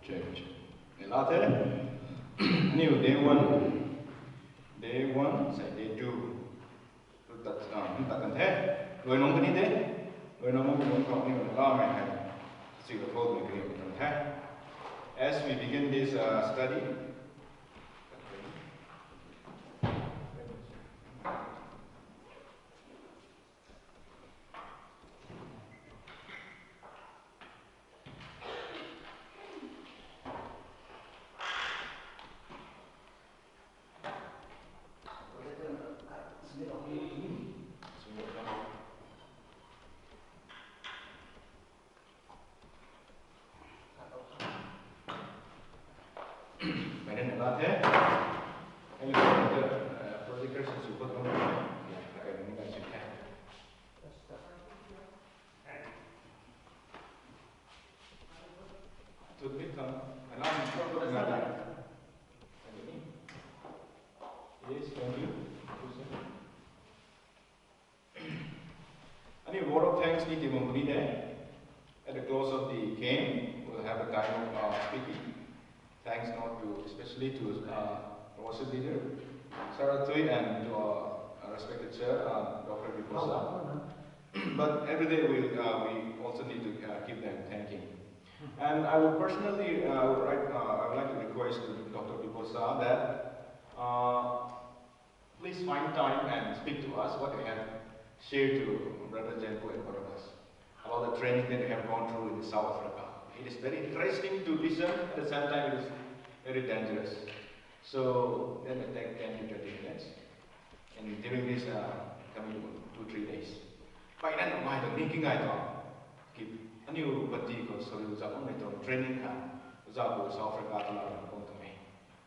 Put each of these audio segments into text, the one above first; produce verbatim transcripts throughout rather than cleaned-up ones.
Change. Ni la the. Aniu day one. Day one, say day two. Tu tat, ah, hum tat kan the. Luai nung kani de. Luai nung kani nung kau ni la mai hai. Si ka thot ni kani kan the. As we begin this, uh, study, Mei na la the. Hello, uh, projector si support kau. Ya, okay, ni ka si the. Toothpick kam, alarm support kau na da. Yes, thank you. Aniu word of thanks ni tii bam puni de. At the close of the game, we'll have a time of, uh, speaking. Thanks not to, especially to, uh, worship leader, Sarah Tui, and to our, uh, respected sir, uh, Doctor Biposa. But every day we, uh, we also need to, uh, keep them thanking. And I would personally, uh, I would like, uh, I would like to request to Doctor Biposa that, uh, please find time and speak to us what you have shared to Brother Jenko and Barnabas about the training that they have gone through in South Africa. It is very interesting to listen, at the same time it is very dangerous. So let me take ten to twenty minutes. And during this, uh, coming two, three days, pai nan mai tuang ni kingai tuang. Ki aniu pati khou sorry, uza kum mai tuang training kha, uza khou South Africa ta la ram kum tuang e.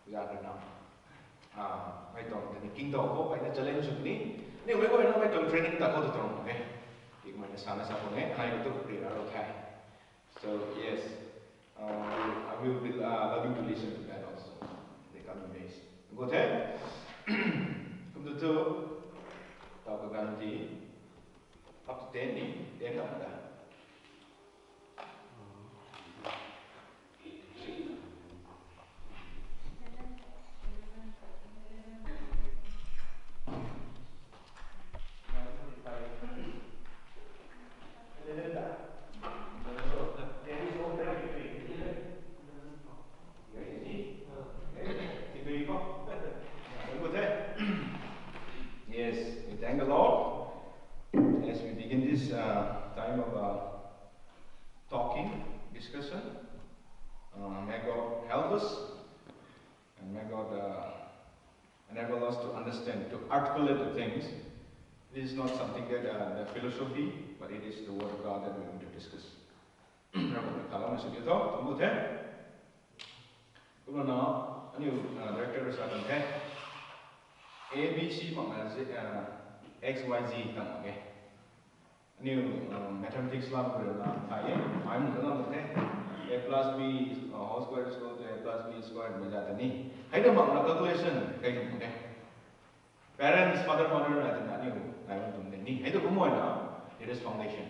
Uza khou na, ah, mai tuang tani king tau khou pai na challenge sw ni. Aniu mei guay na mai tuang training ta khou tu tuang e. Ki mai na sa na sa kum e, anai khou tu ri ra ro thai. So, yes, uh, I will be, uh, loving to listen to that also in the coming days. Good, eh? Kum tu tu, tau ka ganv ti, up to ten ni, ten na da. Yes, we thank the Lord as we begin this, uh, time of, uh, talking, discussion. Uh, may God help us, and may God, uh, enable us to understand, to articulate the things. This is not something that, uh, the philosophy, but it is the word of God that we want to discuss. Ravguangc rui khalou na sw diu tho, tuang bu the. Kumna na, aniu, uh, director rui sa kan the. A B C mak na, uh, X Y Z tang mak e. Aniu, uh, mathematics lam rui na thai e, ai mu lam the. A plus B is, uh, whole square is equal to A plus B square, mei za ta ni. Hei na mak na calculation kai nu the. Parents, father, mother na tina aniu nai bam tuang de ni. Hei tu kumna na, it is foundation.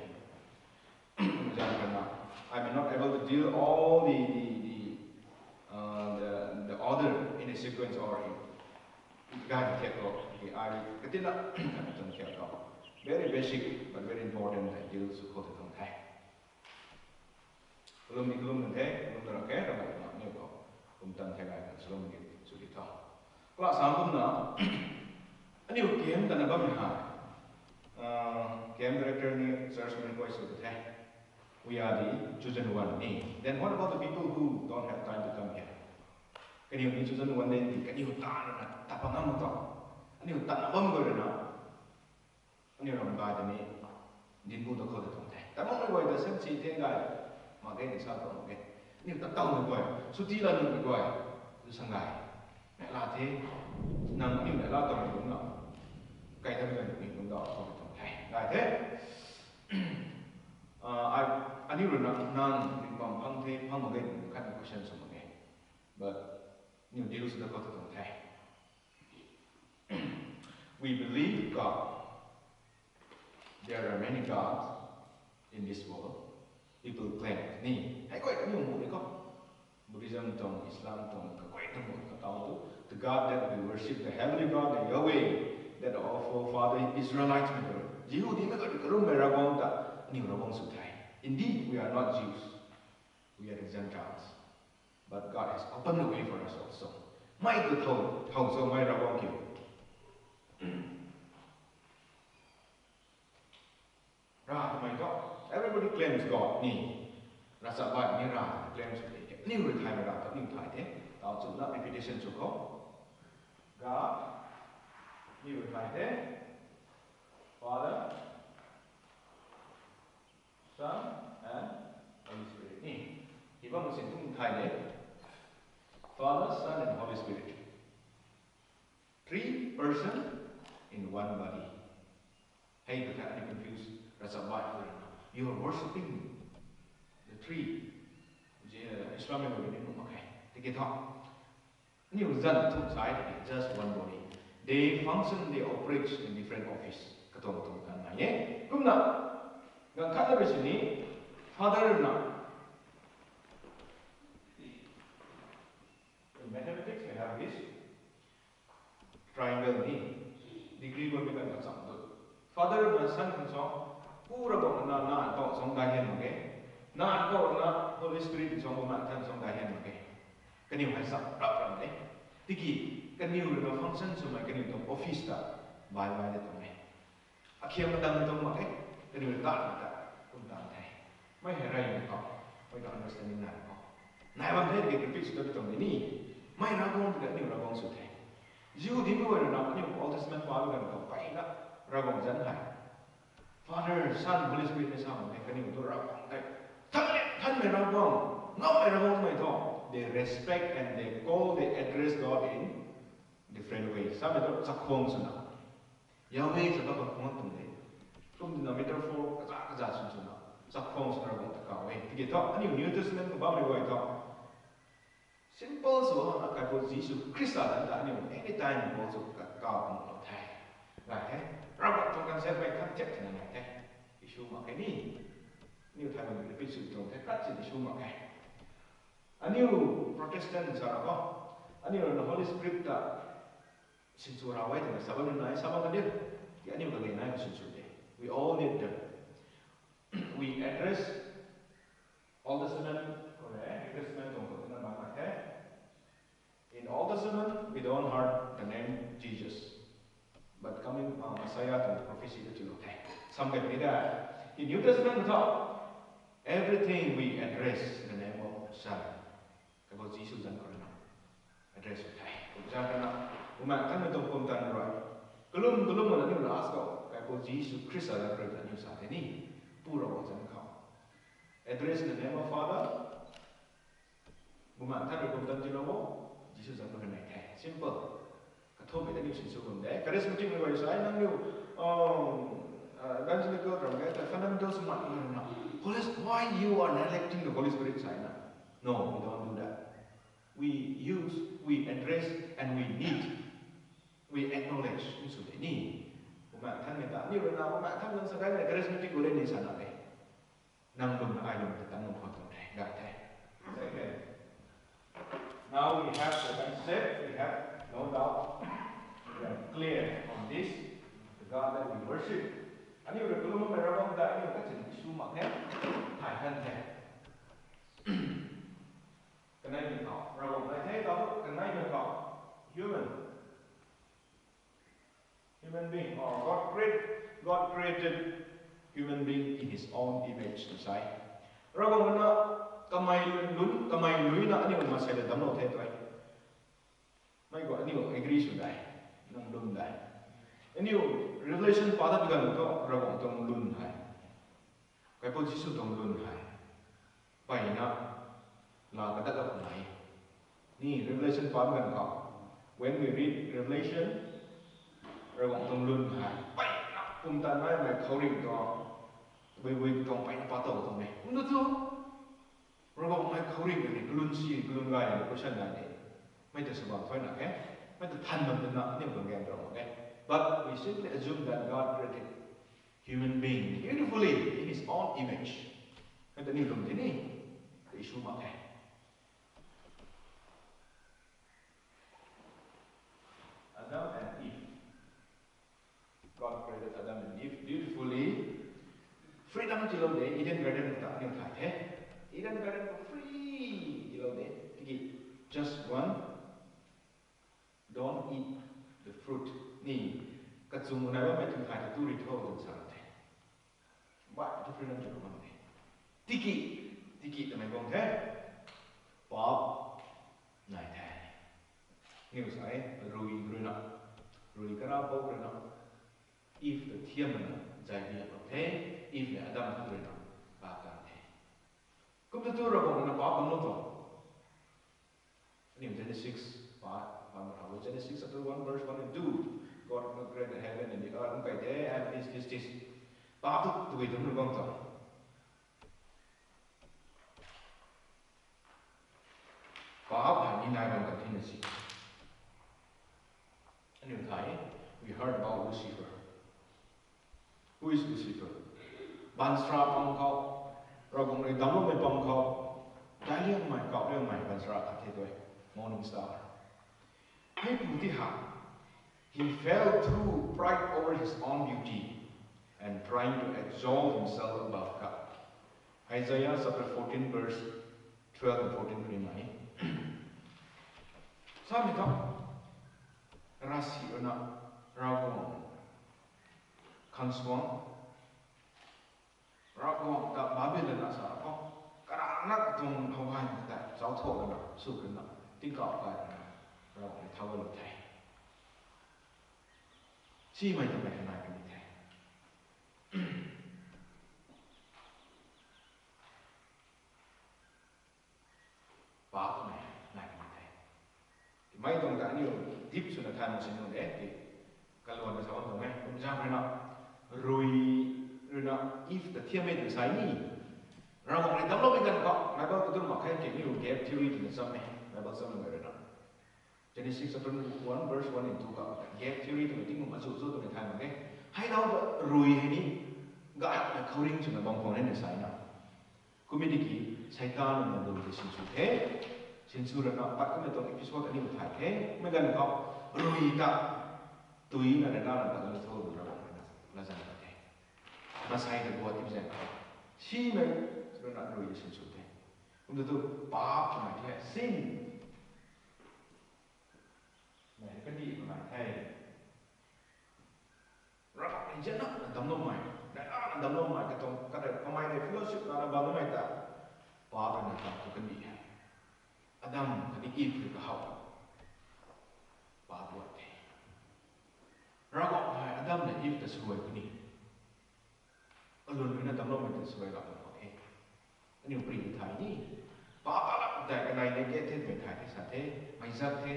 Zan kana, I may not able to deal all the, the, the, uh, the, the order in a sequence or in guide thiak ko. Okay, I katina, katina thiak ko. Very basic but very important that deals with khou tuang the. Kalum ni kalum nang the, kalum na rak khe, ramei na aniu khou kum tan the gay kan salum ni sw di tho. Class sam kum na, aniu K M tana bam ni hai. Uh, K M director ni church mei koi sw the. We are the chosen one ni. Then what about the people who don't have time to come here? Kaniw ni chosen one de ni, kaniw ta na ta pa ngam to. Aniu ta na bam ko na. Aniu ram gay ta ni, dinbu ta khou ta tuang the. Ta mak mei guay ta sen si the gay, mak ge ni sa tuang mak ge. Aniu ta tau mei guay, suti la nuh mei guay, tu sang gay. Mei la the, nang aniu mei la tuang mei kum na. Kai ta mei guay ni kum da khou ta tuang the. Gay the. Ah, ai, aniu rui na, nang, ring bam phang the, phang mak ge, khat ni question sw mak ge. But, aniu deal sw ta khou ta tuang the. We believe God. There are many gods in this world. People claim ni. Hei koi kaniw mu ni ko. Buddhism tuang, Islam tuang, kaguay tuang katau tu, the God that we worship, the heavenly God, the Yahweh, that our forefather Israelites mei, Jihudimei karummei Ravguangc ta aniu Ravguangc sw the. Indeed, we are not Jews. We are the Gentiles. But God has opened the way for us also. Mei tu thow, thow cho mei Ravguangc kiu. Rav twmei thu, everybody claims God ni. Ravchapbaihmei ni Rav claims sw the. Aniu rui thaymei Rav thu aniu thay the. Tau chuna repetition sw khou. God, aniu rui thay the. Father, Son, and Holy Spirit ni. Hei bam sin kum thay de. Father, Son, and Holy Spirit. Three person in one body. Hei ta khat aniu confuse ravchapbaihmei. You are worshipping the three. Je, Islamic rui ni nuh mak khe. Tiki thu, aniu zan thum sai tiki just one body. They function, they operate in different office. Katuang katuang kan nai e. Kumna, ganv khat na rui sini, Father na. In mathematics, we have this triangle ni, degree guangmei ganv khat cham tu. Father na Son khang song, Pu Ravguangc na, na tow song daihian mak ge. Na tow na Holy Spirit song, Bumaengh Nthan song daihian mak ge. Kaniw hei cham rap ram de. Tiki, kaniw rui na function swmei kaniw tuang office ta, bai bai de tuang e. Akhiam matam tuang mak e, kaniw rui tat mak ta, kum tan the. Mei hei rey mak khou, mei ta understanding nai mak khou. Nai bam the, tiki repeat sw ta tuang de ni. Mei Ravguangc tiki aniu Ravguangc sw the. Jihudimei guay rui na aniu Old Testament paloumei ganv khou mpeyna Ravguangc zanc hei Father, Son, Holy Spirit mei sa mak e, kaniw tu Ravguangc tei. Thanmei, thanmei Ravguangc, ngammei Ravguangc mei thu. They respect and they call, they address God in different ways. Samei tu chakhwang swna. Yahweh sa ta chakhwang tuang de. Kum tina metaphor kaza kaza swn swna. Chakhwang swna Ravguangc ta kaw e. Tiki thu, aniu New Testament khou bammei guay thu. Simple sw hana, Kaipu Jisu Khrista zanc ta aniu anytime kaw sw ka, kaw mak lou the. Gay the. Ravguangc tuang concept mei than thiak tina nai the. Issue mak khe ni. Aniu thay bam repeat sw tuang the, khat sin issue mak khe. Aniu Protestant sa ra khou, aniu rui na Holy Spirit ta sinsw ra e twna sa bam nai, sa bam kan diu. Tiki aniu kage nai khou sinsw de. We all need them. We address Old Testament khou le, New Testament tuang khou tina bam mak khe. In Old Testament, we don't heard the name Jesus. But coming, uh, Messiah tuang prophecy ta chulou the. Sam khat ni da. In New Testament khou thu, everything we address the name of Son. Kaipu Jisu zanc khou rui na address sw the. Zanc khou rui na, Bumaengh Nthanmei tuang pumtan rui. Kalum, kalum na aniu last khou, Kaipu Jisu Khrista zanc khou rui na aniu sa the ni. Pu Ravguangc zanc khou. Address in the name of Father. Bumaengh Nthanmei pumtan tiilou o, Jisu zanc khou rui nai the. Simple. Kathumhmei ta aniu sinsw bam de. Charismatic mei guay sa e, nangniw, um, uh, evangelical ram ge, ta fundamental sw mak na. Holy Sp-, why you are neglecting the Holy Spirit sa e na? No, we don't do that. We use, we address, and we need. We acknowledge. Ni sw de ni. Bumaengh Nthanmei ta, aniu rui na, Bumaengh Nthanmei sa gay na, charismatic khou le ni sa na de. Nang lwm ai lwm ta tang lwm khou tuang the, gay the. Second, now we have the concept, we have no doubt, we are clear on this, the God that we worship. Aniu rui kalum mei Ravguangc ta aniu kachin issue mak the, thay kan the. Kaneimei khou Ravguangc nai the, tau kaneimei khou human. Human being, or God create, God created human being in his own image, to say. Ravguangc na kamei lun, kamei lui na aniu maansei le damclou the twe. Mei khou aniu agree sw dai, nang lun dai. Aniu Revelation pa ta pi ganv thu Ravguangc tuang lun hei. Kaipu Jisu tuang lun hei. Mpeyna, la kadatna nai. Ni Revelation pa ganv khou. When we read Revelation, Ravguangc tuang lun hei. Mpeyna, pumtan naimei khouringh tuang. Bui bui tuang mpeyna pa tow tuang e. Kum tu thu. Ravguangc hei khouringh ni, kalun si, kalun gay ni, question nai ni. Mei ta sw bam thuy na khe. Mei ta than bam twna, aniu tuang gan tuang e. But we simply assume that God created human being beautifully in his own image. Hei ta aniu lwm tei ni, issue mak khe. Lou de, Eden Garden ta aniu thay the. Eden Garden khou free di lou de. Tiki, just one, don't eat the fruit. Ni, kachung nai bammei tu thay tu ri tho twna sa the. Bai tu free lam tu bam the. Tiki, tiki twmei bam the. Paap nai the. Aniu sa e, rui ruina, rui karapou ruina, Eve ta thiam mana zay biak lou the. Eve le Adam khou ruina paap kan the. Kum tu tu Ravguangc ruina paap bam lou tuang. Aniu Genesis, pa, pa ma thau, Genesis chapter one verse one and two. God created the heaven and the earth. Kum kai the, and this, this, this. Paap tu tu gay tu bam tuang. Paap hei ni nai bam kan thina si. Aniu thay, we heard about Lucifer. Who is Lucifer? Baanchara pang khou, Ravguangc rui damcloumei pang khou, daic liangmei, kap liangmei baanchara khat the tu e, morning star. Hei pu ti ha, he fell through pride over his own beauty and trying to exalt himself above God. Isaiah chapter fourteen verse twelve and fourteen khou ni nai. Samei thu, ravsic ruina, Ravguangc khang suang, Ravguangc ta Babilon na sa khou, karana katuang how gay ta zauc tho lana, sw lana, tingkauh gay lana, Ravguangc rui thau lou the. Simei twmei kanai kani the. Paap twmei nai kani the. Mei tuang ta aniu deep swna than mak sin nung de, ti kaluan na sa bam tuang e. Kum zang ruina, rui ruina Eve ta thiam e twna sa ni. Ravguangc rui damcloumei ganv khou, Bible khou tu mak khe, kaniw gap theory twna cham e, Bible cham e ruina. Genesis chapter one verse one and two khou, gap theory twmei tingkum azu zu twmei thay mak e. Hei nau ta rui hei ni, gay na khouringh swna bam khwan e na sa na. Kummei tiki, Seitaan na lu tei sinsw the. Sinsw lana pat kummei tuang episode aniu thay the. Mei ganv khou, rui ta, tui na rana na ta lu tho lu Ravguangc ruina, latzan ta the. Maansei ta guat tip zaeng khou, simei ruina rui sinsw the. Kum tu tu, paap twmei the, sin. Mei hei kandih khou nai the. Ravguangc rui zianna damcloumei, rana damcloumei, katuang, kata kamei rui fellowship lana bam bammei ta, paap ruina ta tu kandih hei. Adam khatni Eve rui kahow, paap guat the. Ravguangc hei Adam le Eve ta swluai puni. Alun ruina damcloumei ta swluai lak mak the. Aniu pary thay ni. Paap ta lak tei kanei ni ke the twmei thay the sa the. Mei zak the.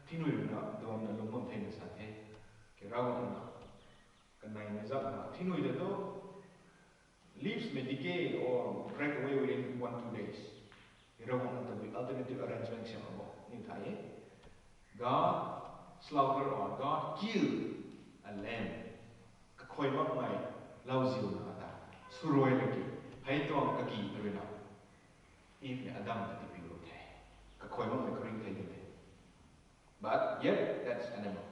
Thingnui ruina duamna lung bam the na sa the. Ke Ravguangc ruina, kanei mei zak na thingnui ta tu, leaves may decay or break away within one, two days. Ravguangc ruina tabui alternative arrangement siam mak bo. Aniu thay e. God slaughter or God kill a lamb. Kakhuay makmei lauziu na ta swluai laki, hei tuang kagi ta ruina, Eve le Adam ta tipiulou the. Kakhuay makmei khouringh thei di the. But yet, that's animal.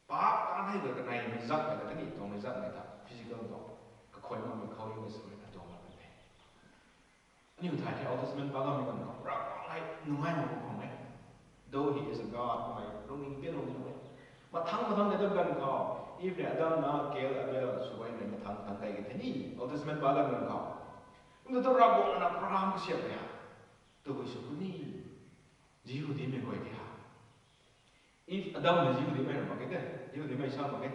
Paap ta thei ta kanei mei zak mei ta, kandih tuang mei zak mei ta, physical tuang, kakhuay makmei khouringh na swluai na tuang mak the. Aniu thay the, Old Testament pa ganv mei ganv khou, Ravguangc hei nungai mak khou e. Though he is a God, kamei lungning tian lungning e. Mathang mathang na dam ganv khou, Eve le Adam na Cain Abel swluai na mathang thang kai ka the ni, Old Testament pa ganv ganv khou. Kum tu tu Ravguangc na program kasiam e ha. Tabui sw puni. Jihudimei guay di ha. Eve, Adam na Jihudimei ra mak ke te, Jihudimei sa mak ke.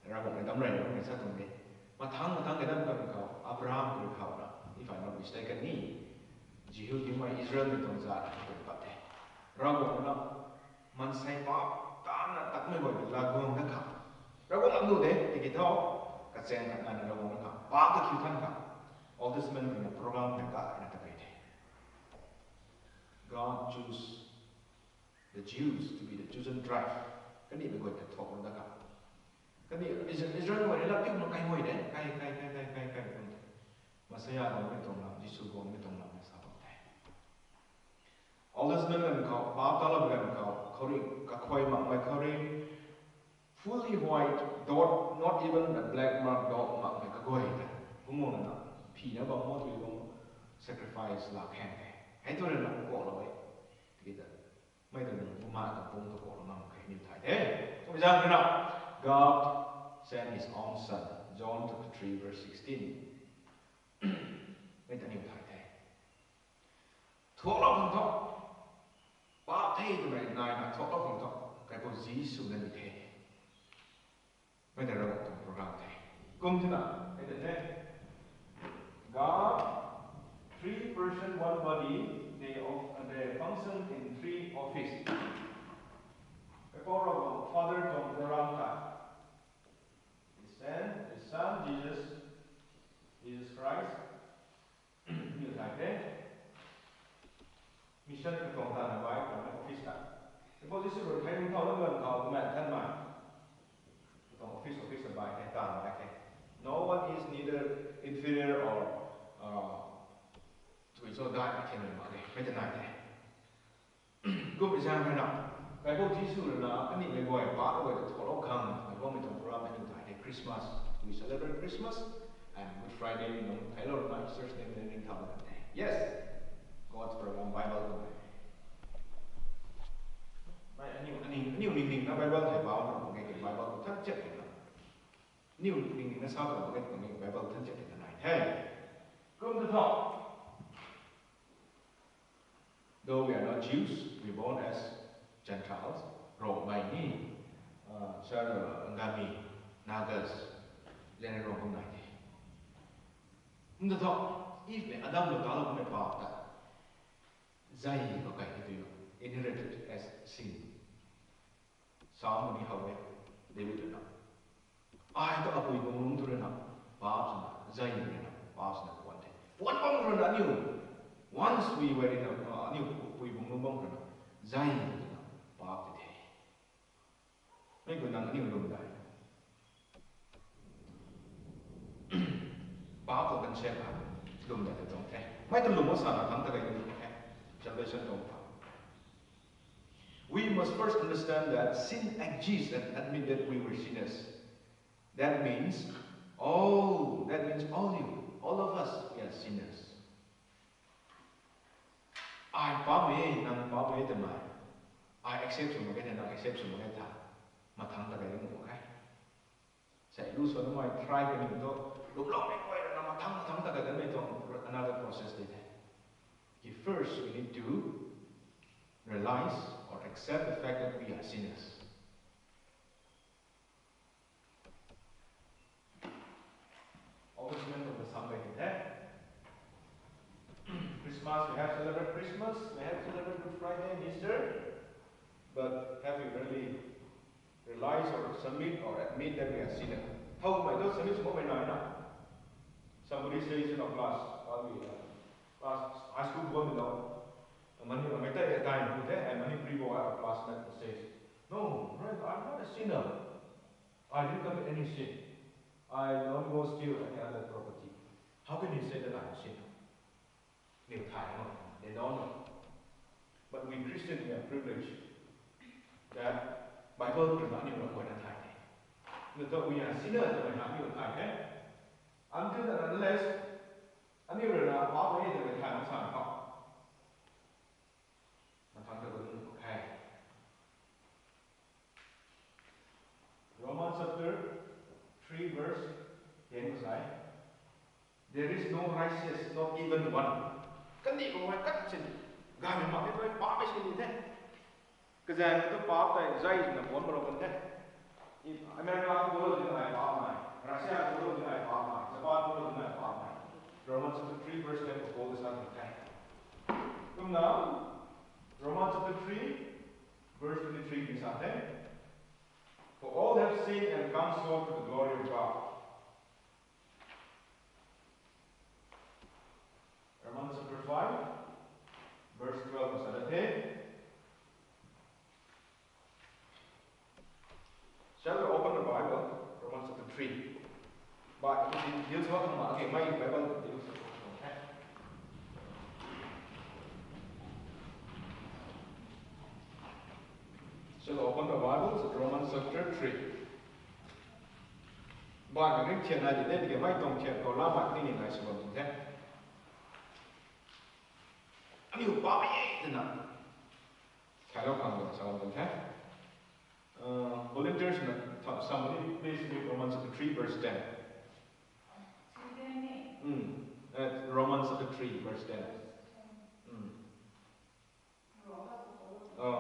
Ravguangc rui dam rey na sa tuang de. Mathang mathang kadam ganv khou, Abraham rui khou na, if I'm not mistaken ni, Jihudimei Israelmei tuang zat rui pat the. Ravguangc na, maansei paap tana takmei guay laguang da kha. Ravguangc lam nu de, tiki thu, kachaeng khat nana Ravguangc na kha, paap ta khiu than kha. Old Testament ruina program hei ka na ta kei the. God choose the Jews to be the chosen tribe. Kandihmei guay ta thok lou da kha. Kandih Is-, Israel guay rui lap tiuna kai guay de, kai, kai, kai, kai, kai, kai, kai. Messiah guangmei tuang lam, Jisu guangmei tuang lam sa bam the. Old Testament ganv khou, paap ta lou ganv khou, khouringh, kakhuay makmei khouringh, fully white, dot, not even a black mark dot makmei guay ta, kumna na, phina bam mo tui bam sacrifice la khang the. Hei tu rui na kuaklou e. Tiki ta, mei ta nang kumna ta pung ta kuaklou ngam khe niw thay the. Kum zang rui na, God sent his own son, John chapter three verse sixteen. Mei ta niw thay the. Thuaklou khang thu, paap the twmei nai na thuaklou khang thu, Kaipouc Jisu na ni the. Mei ta Ravguangc tuang program the. Kum tina, mei ta the. God, three person, one body, they of, they function in three office. Kaipouc Ravguangc Father tuang program ta. His Son, His Son, Jesus, Jesus Christ. Niw thay the. Mission katuang taanv bai, katuang office ta. Kaipouc Jisu rui thei nung thau, nang luan thau, kuman than mai. Katuang office, office ta bai the, taanv bai the. No one is neither inferior or, uh, tui cho dai the, mei ta nai the. Kum zang rui na, Kaipouc Jisu rui na, aniw mei guay, paap guay ta thuaklou khang, mei guay mei tuang program aniw thay the. Christmas, we celebrate Christmas, and Good Friday, nung thailou rui na, Easter Sunday, ring thau kan the. Yes, God's program, Bible tuang the. Mei aniw, aniw, aniw ning ning na Bible hei bau na, kung e Bible khou than chat na. Aniw ning ning na sa ta kung e, kung e Bible than chat na nai the. Kum ta thu. Though we are not Jews, we born as Gentiles, Rongmei ni, uh, Sar, Angami, Nagas, zane Rong kum nai the. Nda tho, Eve le Adam lou ta lou kummei paap ta, zai khou kai the tui, inherited as sin. Psalm ni how e, David rui na. Ai ta apui bung lung tu rui na, paap swna, zai rui na, paap swna puan the. Puan bam rui na aniu, once we were in a, uh, aniu apui bung lung bam rui na, zai rui na, paap ti the. Mei gu nang aniu lum dai. Paap khou kan siam ha, lum dai ta tuang the. Mei ta lum o sana thangc ta kai lum the. Salvation tuang tha. We must first understand that sin exists and admit that we were sinners. That means all, that means all you, all of us, we are sinners. Ai paap e, nang paap e twmei. Ai accept sw mak ge the, nang accept sw mak ge tha. Mathangc ta kai lum mak khe. Sei lu sw namei try kaniw thu, luploumei guay rui na mathangc, mathangc ta kai kanmei tuang another process de the. Okay, first we need to realize or accept the fact that we are sinners. Obviously, nang tuang ta sam kai the. Christmas, we have celebrate Christmas, we have celebrate Good Friday and Easter, but have we really realize or submit or admit that we are sinner? Thow mei tu submit sw makmei nai na. Somebody says in our class, while we, uh, class, high school boy, you know, mani mei tei time pu the, and mani pre boy, our classmate says, "No, brother, I'm not a sinner. I didn't commit any sin. I don't go steal any other property." How can you say that I'm a sinner? Niw thay mo, they don't know. But we Christian, we are privileged that Bible rui na aniu rui guayna thay the. Nda tho we are sinner twmei ha aniu thay the. Until and unless aniu rui na paap e twmei thay mak san khou, mathangc ta kai lum mak khe. Romans chapter three verse ten khou sa e, "There is no righteous, not even one." Kandih khou hei kat sin, gaymei mak e, paap e sin ni the. Kazaeng tu paap tei zai na puan malou kan the. America khou lou zin ai paap nai, Russia khou lou zin ai paap nai, Japan khou lou zin ai paap nai. Romans chapter three verse ten khou Paul sa the. Kumna, Romans chapter three, verse twenty-three ni sa the, "For all have sinned and come short of the glory of God." Romans chapter five, verse twelve khou sa the. Shall we open the Bible? Romans chapter three. But it is used for, okay, my Bible is used for, okay. Shall we open the Bible? Romans chapter three. Baihmei ring thian nai di de, tiki mei tuang thian khou lamei ni ni nai sw bam tuang the. Aniu bammei e twna thailou khang tuang sa bam tuang the. Uh, volunteers na, somebody please read Romans chapter three verse ten. Mm. Uh, Romans chapter three verse ten. Mm. Oh.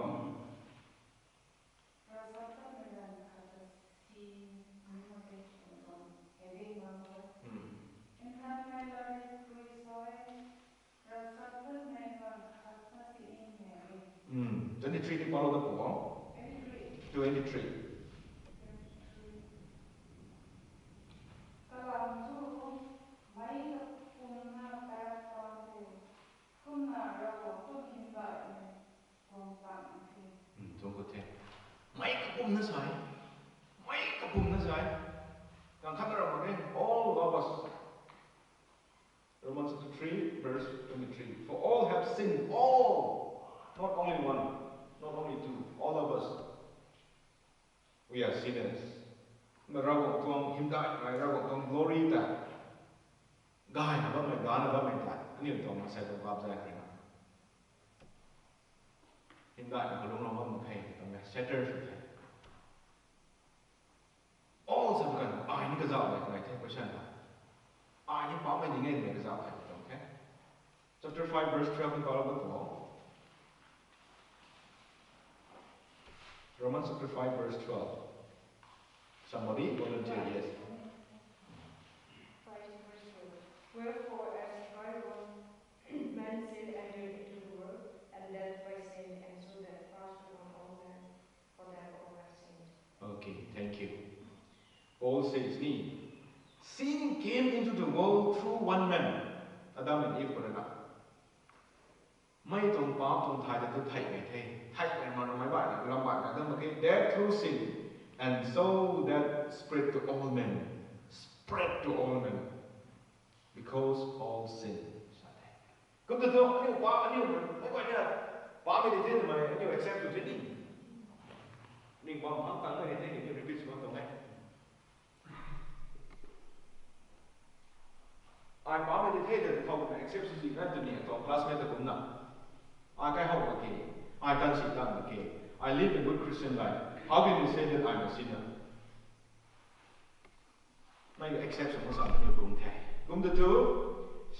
Hmm. Hmm. Twenty-three ni palou da pu o. Twenty-three. Kalam thu, meic kapumna pat pan the, kumna Ravguangc tuang hymdaihmei guang tang the. Hmm, tuang khou the. Meic kapumna sa e. Meic kapumna sa e. Kang khat ram mak e, all of us. Romans chapter three, verse twenty-three. For all have sinned, all, not only one, not only two, all of us. We are sinners. Kumna Ravguangc tuang hymdaihmei, Ravguangc tuang glory ta gayna bammei, gana bammei ta aniu tuang maansei tuang paap zay kha na, hymdaihmei kalung ram bam mak khe, tuang e, shatter sw the. All sa kan, ai ni kazauh mei kanei the, question ta. Ai ni paapmei ni nge twmei kazauh hei tuang the. Chapter five, verse twelve ni palou da pu o. Romans chapter five, verse twelve. Somebody volunteer, yes. Five, verse twelve. Wherefore, as by one man sin entered into the world, and death by sin, and so death passed upon all men, for that all have sinned. Okay, thank you. Paul says ni, sin came into the world through one man, Adam and Eve khou rui na. Mei tuang paap tuang thay ta tu theihmei the. Theihmei mak na meic baihna, ram baihna, Adam mak khe, death through sin, and so death spread to all men. Spread to all men. Because all sin. Sa the. Kum tu tu, aniu paap, aniu meic guayna paapmei di the twmei aniu accept sw the ni. Ning bam hang tangmei di the ni, aniu repeat sw bam tuang e. Ai paapmei di the twna thow na accept sw si kan twni atuang classmate ta kumna, ai kai how mak khe, ai tan si tan mak khe, I live a good Christian life. How can you say that I'm a sinner? Mei accept sw mak sa aniu kum the. Kum tu tu,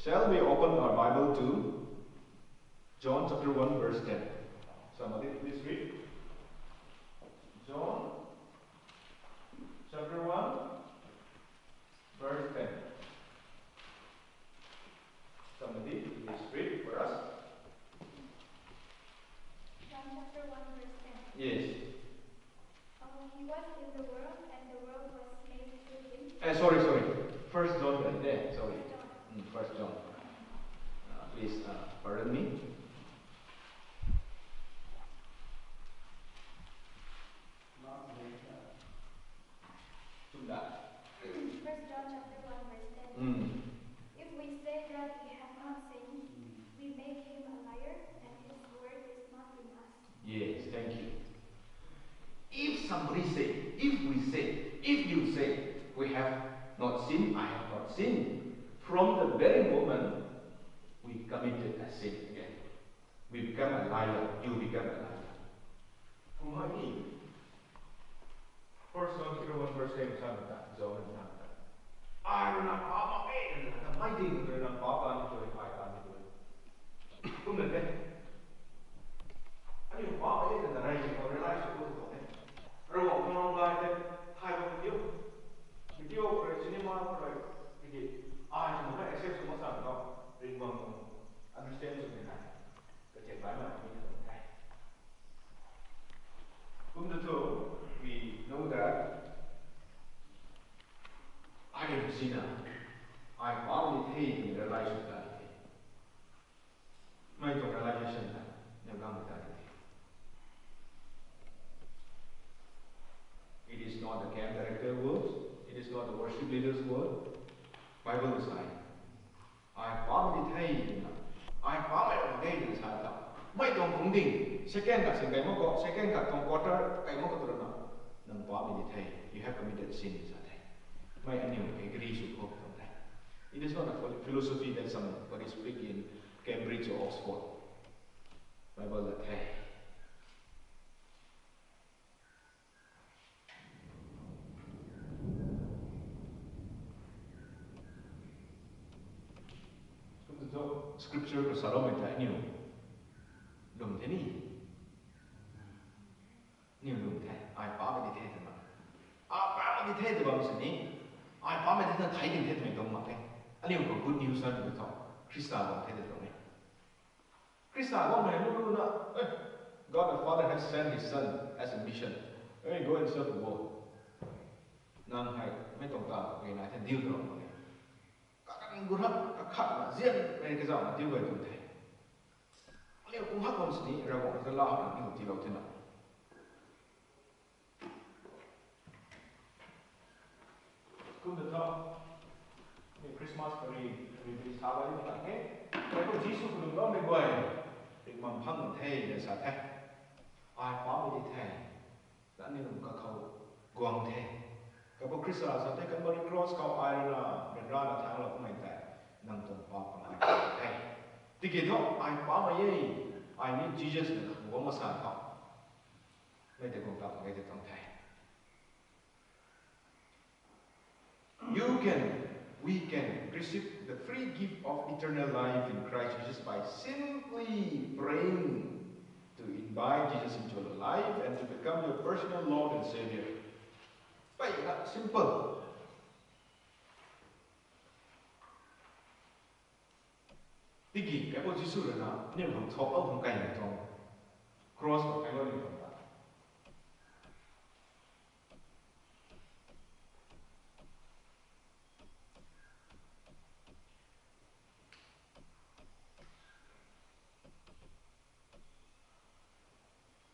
shall we open our Bible to John chapter one verse ten? Somebody please read. John chapter one verse ten. Somebody please read for us. John chapter one verse ten. Yes. Oh, he was in the world, and the world was made through him. Eh, sorry, sorry. First John, right there. Sorry. First John. Mm, First John. Uh, please, uh, pardon me. Tumda. First John chapter one verse ten. Mm. If we say that we have not sinned, we make him a liar, and his word is not in us. Yes, thank you. If somebody say, if we say, if you say, we have not sinned, I have not sinned, from the very moment we committed a sin again. We become a liar. You become a liar. Kumna ni, First John chapter one verse ten sa ta, John sa ta. Ai rui na paap mak e, na ta mei ding rui na paap ta ni tu, ai ta ni tu. Kumna the. Aniu paap mak e na rey ni khou realize sw tu the. Ravguangc tuang ram gay the, thay bam diu. Video khou rui, cinema khou rui, tiki ai tuang na accept sw mak sa ta, ring bam tuang, understand sw ni na. Kachek baihmei ni tuang the. Kum tu tu, we know that I am sinner. Ai paap ni the twna realize sw ta the. Mei tuang realization ta, na gang ta the. It is not the camp director word. It is not the worship leader's word. Bible is saying, ai paap ni the twna, ai paap mei ram mak ge twna sa ta, mei tuang kung ding, second khat sin kai mak khou, second khat tuang quarter kai mak khou tu rui na, nang paap ni the, you have committed sin sa the. mei aniu agree sw khou tuang the. It is not a phil- philosophy that somebody speak in Cambridge or Oxford. Bible la the. Kum tu scripture khou saloumei ta aniu lwm the ni. Aniu lwm the, ai pamei di the twna. Ai pamei di the tw bam sini, ai pamei di the, thei kan the twmei tuang mak the. Aniu khou good news na tu tho, Khrista bam the tw tuang e. Khrista bam hei lu lu na, eh, God the Father has sent his son as a mission. Hey, go and serve the world. Nang hei mei tuang ta kei na the deal tuang mak e. Kakan gu hak, kakhat na zian, mei kazauh na diu gay tuang the. Aniu kum hak bam sini, Ravguangc ta la hak na aniu tiilou thena. Kum ta tho, ni Christmas kari, kari kari sa bai ni ta ke. Kaipu Jisu kalum loumei guay, rik mam phang the, le sa the. Ai pamei di the. Nangniw kakhou guang the. Kaipu Khrista sa the, Calvary cross khou ai rui na, ryanra na thanglou kummei tei, nang tuang paap pangai the. Tiki thu, ai pamei e, ai ni Jesus na guang masa tho. Mei tei guang ta mak ge tei tuang the. You can, we can receive the free gift of eternal life in Christ Jesus by simply praying to invite Jesus into your life and to become your personal Lord and Savior. Peyna simple. Tiki, Kaipu Jisu rui na, aniu khang thau, au khang kai na tuang. Cross khou kai lou ni tuang ta.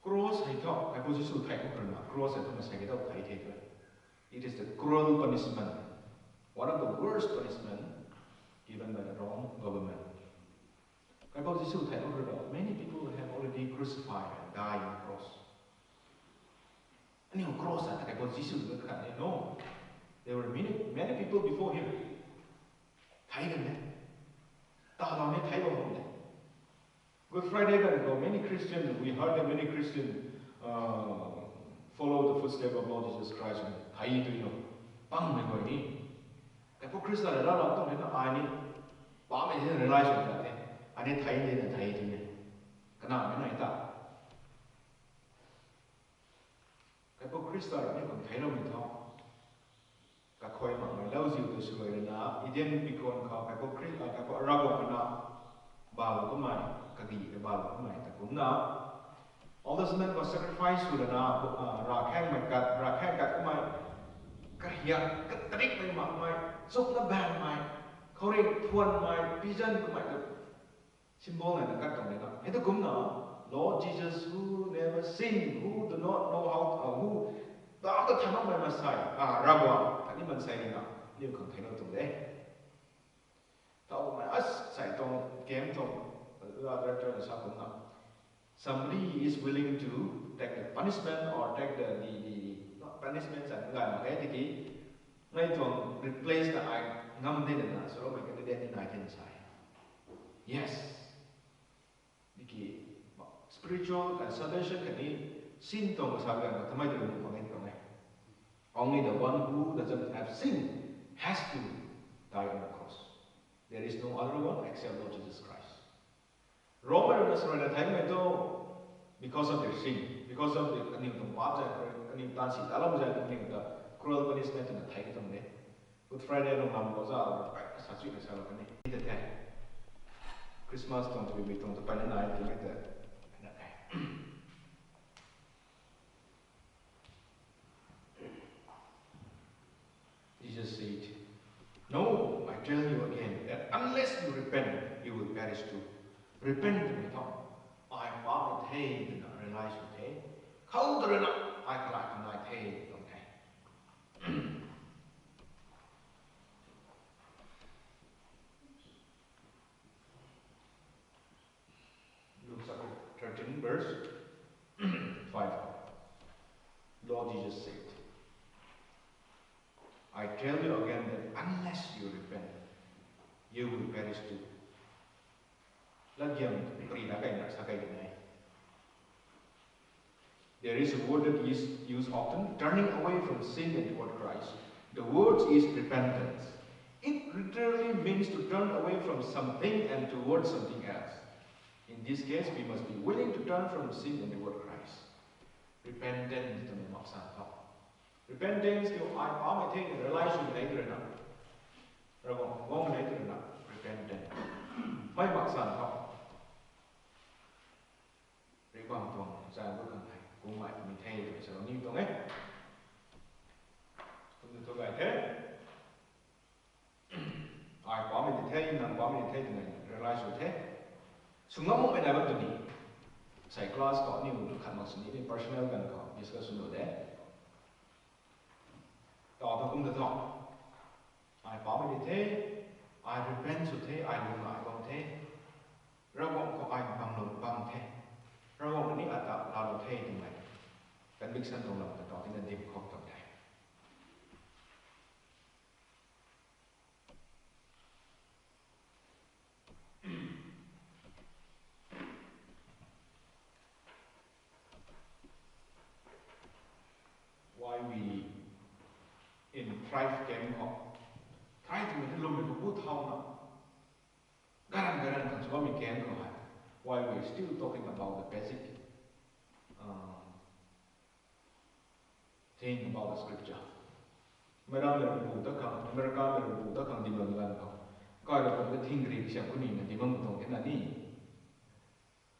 Cross hei thu, Kaipu Jisu thei khou rui na, cross hei thu masei kei tho thei the tu. It is the cruel punishment, one of the worst punishment given by the Rome government. Kaipu Jisu thei khou rui na, many people have already crucified and died on the cross. Aniu cross a Kaipu Jisu tu khat ni no. There were many, many people before him. Thei kan de. Talou ni thei bam de. Good Friday kan khou many Christian, we heard that many Christian, uh, follow the footstep of Lord Jesus Christ. Thei tu no. Pang mei guay ni. Kaipu Khrista rui laalou tuang ni na ai ni. Pamei ni realize sw ta the. Ai ni thei ni na thei tu ni. Kana mei nai ta. Kaipu Khrista rui ni kum theicloumei thu. Kakhuay makmei lauziu tu swluai rui na, Eden bikon khou Kaipu Khri-, ah, Kaipu Ravguangc rui na, balou kummei, kadi ta balou kummei ta kumna. Old Testament khou sacrifice sw rui na, ah, ravkhaengmei kat, ravkhaeng kat kummei, kahiak, katarikmei makmei, chukna baenmei, khouringh thuanmei, pizan kummei tu. Symbol na kat tuang de na. Hei tu kumna, Lord Jesus, who never sin, who do not know how, uh, who, ta ta thamakmei masei, ah, Ravguangc, ta ni mansei rui na, niw khang theiclou tuang de. Tau mei as, sai tuang, game tuang, uh, director na sa kumna. Somebody is willing to take the punishment or take the, the, the, the, not punishment, sa ngai mak e tiki, ngai tuang replace na ai ngam de na, swloumei candidate ni nai the sa. Yes. Tiki, spiritual, uh, salvation khatni sin tuang sa ganv na tamei tu nuh mak e tuang e. Only the one who doesn't have sin has to die on the cross. There is no other one except Lord Jesus Christ. Rome rui na swluai na theicmei tu, because of their sin, because of the, kaniw tuang paap zaeng, kaniw taanv si talou zaeng, kaniw ta cruel punishment twna thei tuang de. Good Friday nung lam khou za, sa chui na salou kan e. Ni ta the. Christmas tuang twmei tuang ta peyna nai twmei ta. Jesus said, "No, I tell you again that unless you repent, you will perish too." Repent twmei thu, ai paap the twna realize sw the. Khou ta rui na, ai kalai khang nai the tuang the. Luke chapter thirteen, verse five. Lord Jesus said, "I tell you again, you repent, you will perish too. Latgiam pari na kai na sa kai na. There is a word that is used often, turning away from sin and toward Christ. The word is repentance. It literally means to turn away from something and towards something else. In this case, we must be willing to turn from sin and toward Christ. Repentance twmei maksan tho. Repentance kiu ai pamei the realize sw nei tw rui na. Ravguangc guang nei tw rui na. Repentance. Mei maksan tho. Ri bam tuang zan bu khang hei kung mai mi the twmei sa ni tuang e. Kum tu thu gay the. Ai pamei di the, nang pamei di the twmei realize sw the. Sw ngam makmei nai bam tw ni. Sei class khou aniu khat mak sini ni personal ganv khou discuss sw nu de. Taw thu kum ta tho. Ai pamei di the, ai repent sw the, ai lung ai bam the. Ravguangc khou ai bam lou bam the. Ravguangc ni ata laalou the twmei conviction tuang lam ta taw tina dim khou tuang the. Why we in Thrive camp khou, Thrive twmei hei lwmmei khou bu thau na, garan garan khang sw bammei camp khou hei, why we still talking about the basic, um, thing about the scripture. Meiram mei pu ta khang, America mei pu ta khang dim bam ganv khou, kai rui kum ta thing ri kasiam ku ni na dim bam tuang khe na ni.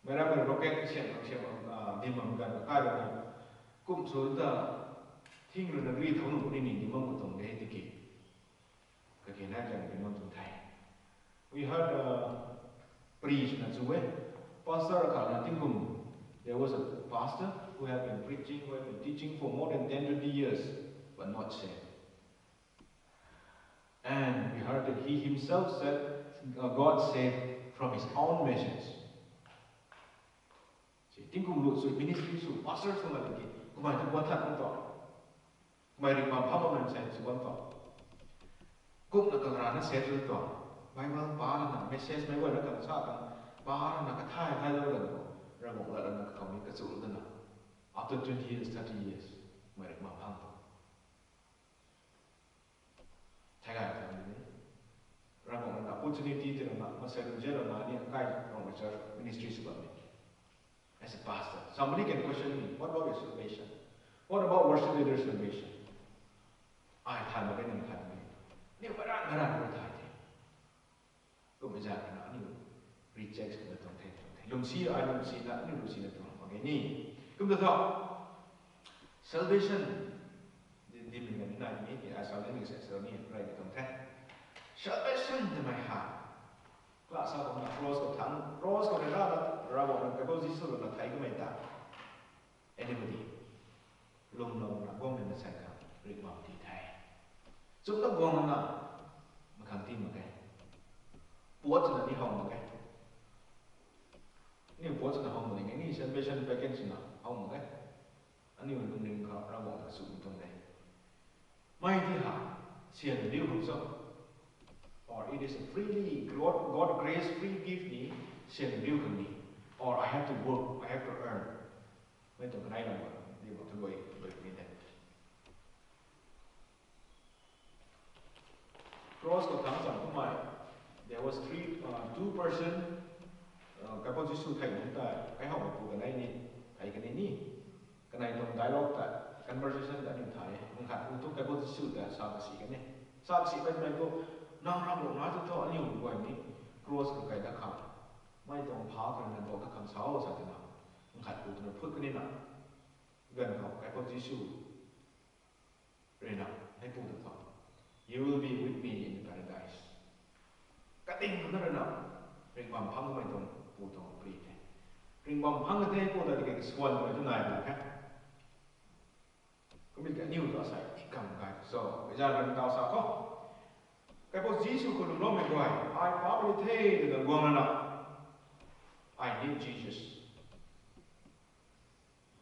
Meiram mei rocket kasiam kasiam, ah, dim bam ganv khou kai rui na kum sw ta thing rui na ri thau nu ku ni ni dim bam tuang de tiki. Kaki na jan dim bam tuang the. We heard, uh, priest na chu e. Pastor khat na tingkum. There was a pastor who had been preaching, who had been teaching for more than ten, twenty years, but not saved. And we heard that he himself said, uh, God saved from his own message. Si, tingkum lu sw, ministry sw, pastor sw ngai ki, kumai tu guan than tuang. Kumai ri bam pham bam sai sw bam tuang. Kum na kang rana save sw tuang. Bible pa na, message mei guay na kang sa kang, pa na kathay thay lou dan khou, Ravguangc lat na kakhou ni kachu dana. After twenty years, thirty years, kumai ri bam pham tuang. Thai gay tuang ni. Ravguangc na opportunity ti na, masei rui zero na ni kai rong church ministry sw bam ni. As a pastor, somebody can question me, what about your salvation? What about worship leader salvation? Ai than mak khe, nang than mak khe. Ni maran maran na thay the. Kum zan na aniu reject na tuang the, tuang the. Lwmsi ai lwmsi na, aniu lwmsi na tuang mak khe ni. Kum ta tho. Salvation. Di, di min na ni nai ni, ai sa ni ni se sa ni rai ni tuang the. Salvation twmei ha. Class sa tuang na cross khou thang, cross khou rui ra, ra, Ravguangc na, Bible Jisu rui na thei kamei ta. Anybody? Lwmlou na guang na sai ka, rik bam ti the. Chum na guang na, makhang ti mak khe. Puat na ni how mak khe. Ni puat na how mak ni, ni salvation package na how mak khe. Aniu lungning khou Ravguangc na sw tuang de. Mei ti ha, sian liu khang cho. Or it is a freely, God, God grace free gift ni, sian liu khang ni. Or I have to work, I have to earn. Mei tuang kanei lam, di mak thu luai, luai ni de. Cross khou thang chang kumai, there was three, uh, two person, uh, Kaipu Jisu thei nunc ta, kai how pu kanei ni, thei kanei ni. Kanei tuang dialogue ta, conversation ta aniu thay. Nang khat pu tu Kaipu Jisu ta sa kasi kanei. Sa kasi bai bai ko, nang ram lo na tu tho aniu guay ni cross khou kai da khang. Mei tuang pha khou na do da khang sa o sa tina. Nang khat pu tu na phut kanei na. Ganv khou Kaipu Jisu rui na, hei pu ta tho. You will be with me in the paradise. Kating na rui na, ringbam phang kamei tuang pu tuang pri the. Ringbam phang ka the pu ta tiki kasuan kamei tu nai na khe. Kumna aniu ta sai, i kam kai so, i zan rui tau sa khou. Kaipu Jisu khou lwmloumei guay, ai pa pu the, twna guang na. I need Jesus.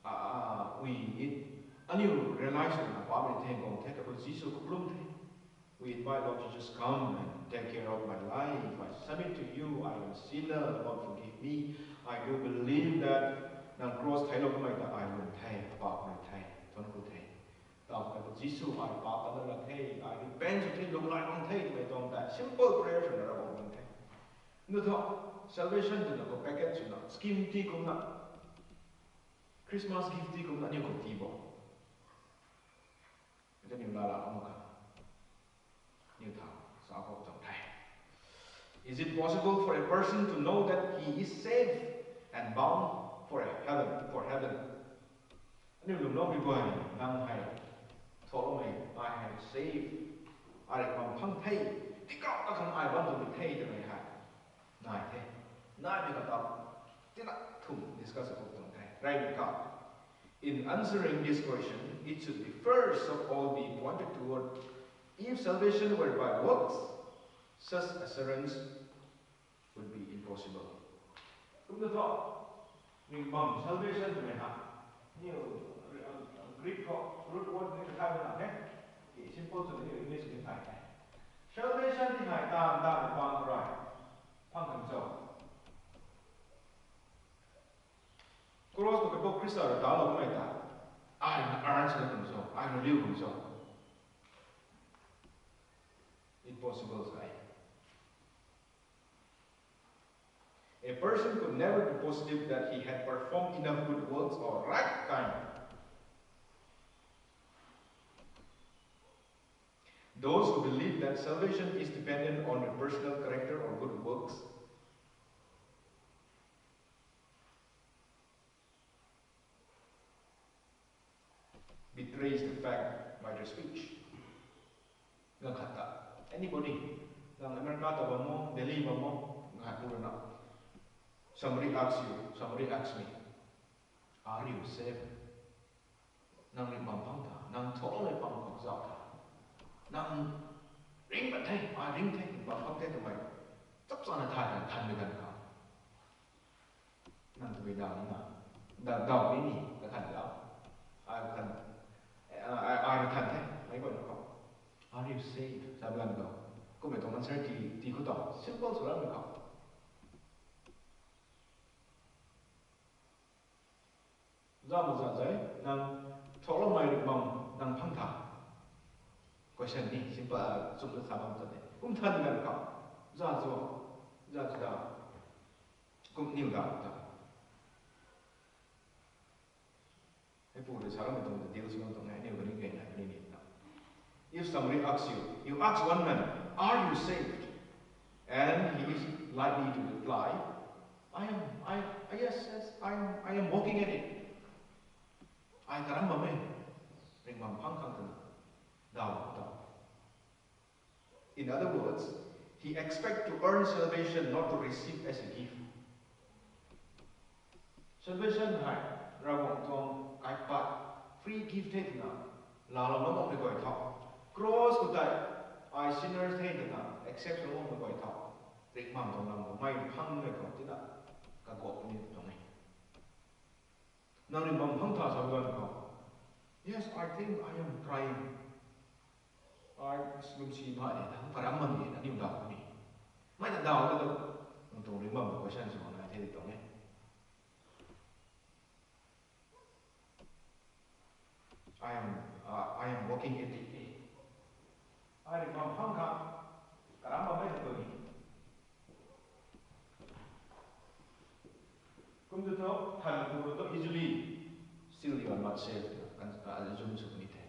Ah, ah, we need. Aniu realize na pa pu the, guang the, Kaipu Jisu khou lwm the. We invite Lord Jesus, come and take care of my life. I submit to you, I am a sinner, Lord, forgive me. I do believe that nang cross theilou kamei ta ai lung the, paap mei the, thuanc ku the. Tau kata Jisu, ai paap ta na la the, ai repent sw the, lung lai bang the, mei tuang ta simple prayer swna ra bang the. Nu tho, salvation twna khou package swna, scheme ti kumna, Christmas gift ti kumna, aniu khou ti bo. Aniu lala ama kha. Aniu tha, sa khou tuang the. Is it possible for a person to know that he is saved and bound for heaven, for heaven? Aniu lwmloumei guay, nang hei, tholoumei, ai hei save, ai rui bam phang the, tikau ta khang ai bam tuang the twmei hei nai the, naimei kata, tina thum discuss khou tuang the. Raimei kha, in answering this question, it should be first of all be pointed toward if salvation were by works, such assurance would be impossible. Kum ta tho, ringhbam salvation twmei ha, aniu Greek khou root word ni kathai na the. Simple swna aniu English ni thay the. Salvation ti hei taanv taanv pang rai phang khang cho? Cross khou Kaipu Khrista rui talou kamei ta, ai na earn sw khang cho, ai na liu khang cho? Impossible sa e. A person could never be positive that he had performed enough good works or right time. Those who believe that salvation is dependent on a personal character or good works betrays the fact by their speech. Ganv khat ta, anybody, nang America ta bam mo, Delhi bam mo, ganv khat pu rana, somebody asks you, somebody asks me, are you saved? Nang ringhbam phang tha, nang tholoumei pang khou zauc tha, nang ring pat the, ai ring the, ringhbam phang the twmei chap chana thay tha thanmei ganv khou, nang twmei daw ni na, daw, daw ni ni, kakhan daw, ai khan, ai, ai than the, meic guayna khou, are you saved? Sa bam ganv khou, kummei tuang answer ti, ti khou ta simple sw rammei khou, zauc ma zauc zai, nang tholoumei ringhbam nang phang tha? Question ni simple, chumna sa bam ta de. Kum than ganv khou, zauc zauc, zauc zauc, kum niw daw ta. Hei pu rui sa rammei tuang ta deal sw bam tuang e, aniu kani kena kani ni ta. If somebody asks you, you ask one man, are you saved? And he is likely to reply, I am, I, yes, yes, I am, I am working at it. Ai karam bam e, ringhbam phang khang twna daw ta. In other words, he expect to earn salvation, not to receive as a gift. Salvation hei Ravguangc tuang kaipat, free gift the twna laalou makmei guay tho. Cross khou tei ai sinners the twna accept sw makmei guay tho, ringhbam tuang lam khou mei phangmei khou tina kaguak ni tuang e. Nang ringhbam phang tha sa ganv khou, yes, I think I am trying. Ai lwmsi mei e, nang karam bam e, aniu daw ni. Mei ta daw ta tu, nang tuang ringhbam question sw na the tuang e. I am, uh, I am working at it. Ai ringhbam phang kha, karam bam e tu ni. Kum tu tho, than tu tho, easily, still you are not saved, kan, uh, assume sw ni the.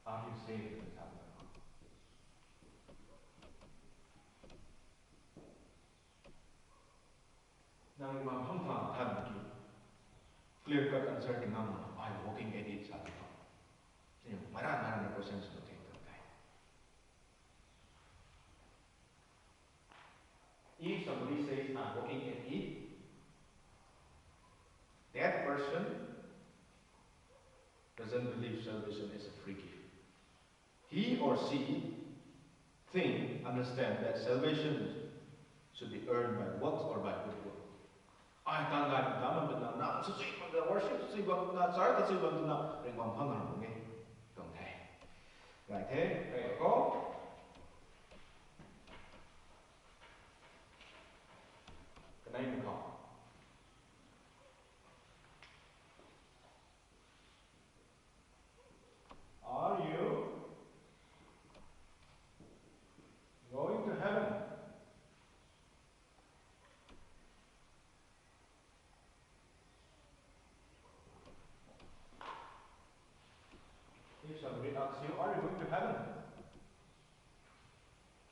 Are you saved? Kan sa, nang ringhbam phang tha than ki, clear cut answer ti ngam, I am working at it sa tu tho. Meic ra meic ra question sw the tu tei. If somebody says, I'm working at it, that person doesn't believe salvation is a free gift. He or she think, understand that salvation should be earned by works or by good work. Ai tan gay ta bam twna, nang sw chui bam twna, worship sw chui bam twna, church ta chui bam twna, ringh bam phang nang mak e. Tuang the. Gay the, gay khou. Kanei ni khou. Are you going to heaven? If somebody asks you, are you going to heaven?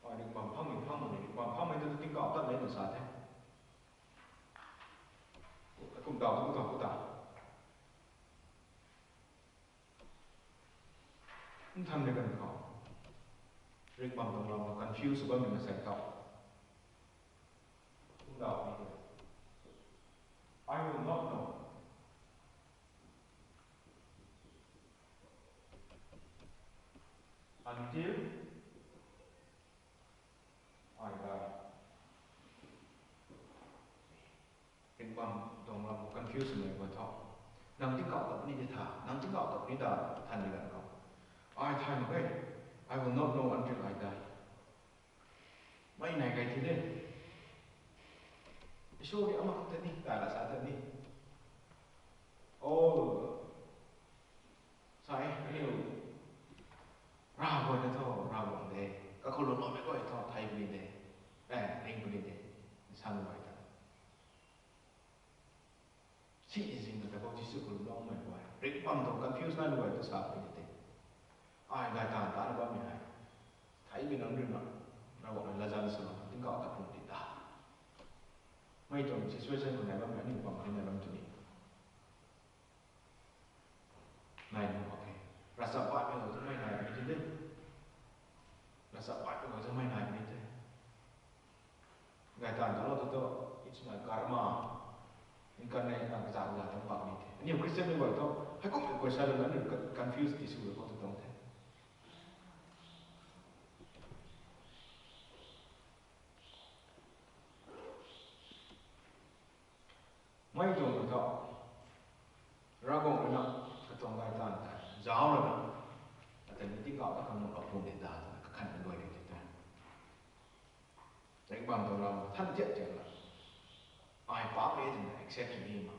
Ai, ringh bam phang ni, phang ni, ringh bam phang ni tu tingkauh tat nei na sa the. Kum daw tu, kum daw tu ta. Nthan de kan khou. Ringh bam tuang lam confuse bam ni na sa tau. Kum daw ni. I will not know until I die. Ringh bam tuang lam confuse mei guay tho. Nang tingkauh ta puni de tha, nang tingkauh ta puni ta than di kan khou. Ai thay mak e. I will not know until I die. Mei nai kai thi de. Isuri amak ta ni, ta la sa ta ni. Oh. Sai, aniu. Ravguay na tho, Ravguangc de. Kakhou lungloumei guay tho, thei puni de. Eh, ring puni de. San guay ta. Si zing na ta khou Jisu khou lungloumei guay. Ringh bam tuang confuse nai guay tu sa puni de. Ai gay tan ta na bammei hei. Theimei nang rui na. Ravguangc na lazan sw na, tingkauh ta puni de ta. Mei tuang situation khou nai bammei, aniu bam khou nai bam tu ni. Nai nu mak khe. Ravchap baihmei khou tu mei nai puni de. Ravchap baihmei khou tu mei nai puni de. Gay tan ta lou tu tu, it's my karma. Nkan nei nang kazat kazat tuang bam ni the. Aniu Christian ni guay tu, hei kum question na aniu confuse ti sw khou tu tuang the. Mei tuang khou tho, Ravguangc rui na, katuang gay tan ta, zauc rui na, ata ni tingkauh ta khang nuh lou puni de ta, twna kakhan na luai ri tei tei. Ringh bam tuang lam than tiat tiat la. Ai paap e twna accept sw ni ma.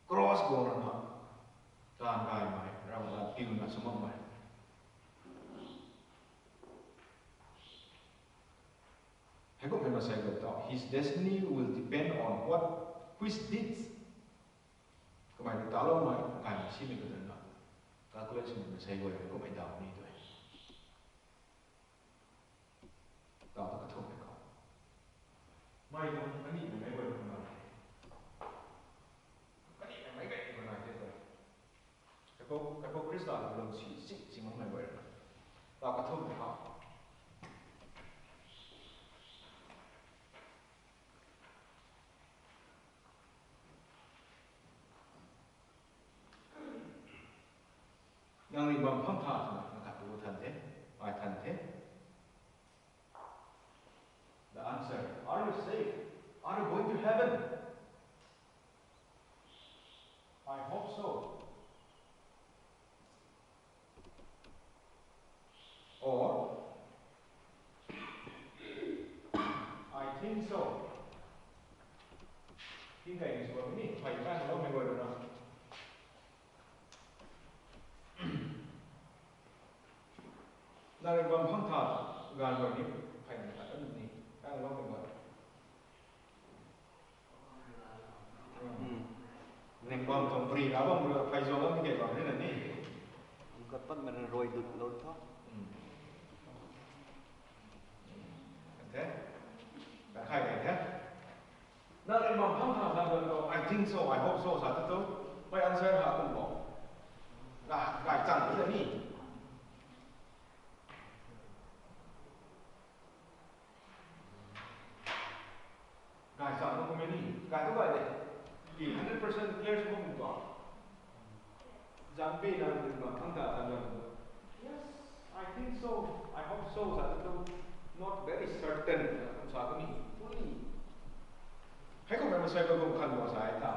Cross guang rui na, taanv gaymei, Ravguangc piuna sw makmei. Hei kumhmei masei guay tho, his destiny will depend on what, which deeds. Kamei ni taloumei, gaymei simei kadan na. Calculation masei guay kumhmei daw ni tu e. Daw ta kathumhmei khou. Mei tuang kanihmei mei guay kumna. Kanihmei mei gay kumna te tu. Kaipou, Kaipou Khrista ta lum si, si, si makmei guay na. Daw kathumhmei khou. Nang ringh bam phang tha twna, nang khat tu than the, ai than the. The answer, are you saved? Are you going to heaven? I hope so. Or, I think so. Tingkai ni sw ni, phey kan lou mei guay rui na. Nang ringh bam phang tha, ganv guay ni, phey ni khat ni, kan lou mei guay. Ringh bam tuang pri na bam rui phey zuang lam ni kei bam ni na ni. Kat patmei rui dut lou tho. Kan the. Kan khai kan the. Nang ringh bam phang tha sa tu, I think so, I hope so sa tu tu. Mei answer ha kum bo. Gay, gaychamv ni na ni. Gaychamv na kummei ni, gay tu gay de. Ki hundred percent clear sw kum tuang. Zangpi nang ringh bam phang tha sa tu. Yes, I think so, I hope so sa tu. Not very certain, kum sa tu ni. Fully. Hei kum Sa ka kum khan bo sa ai ta.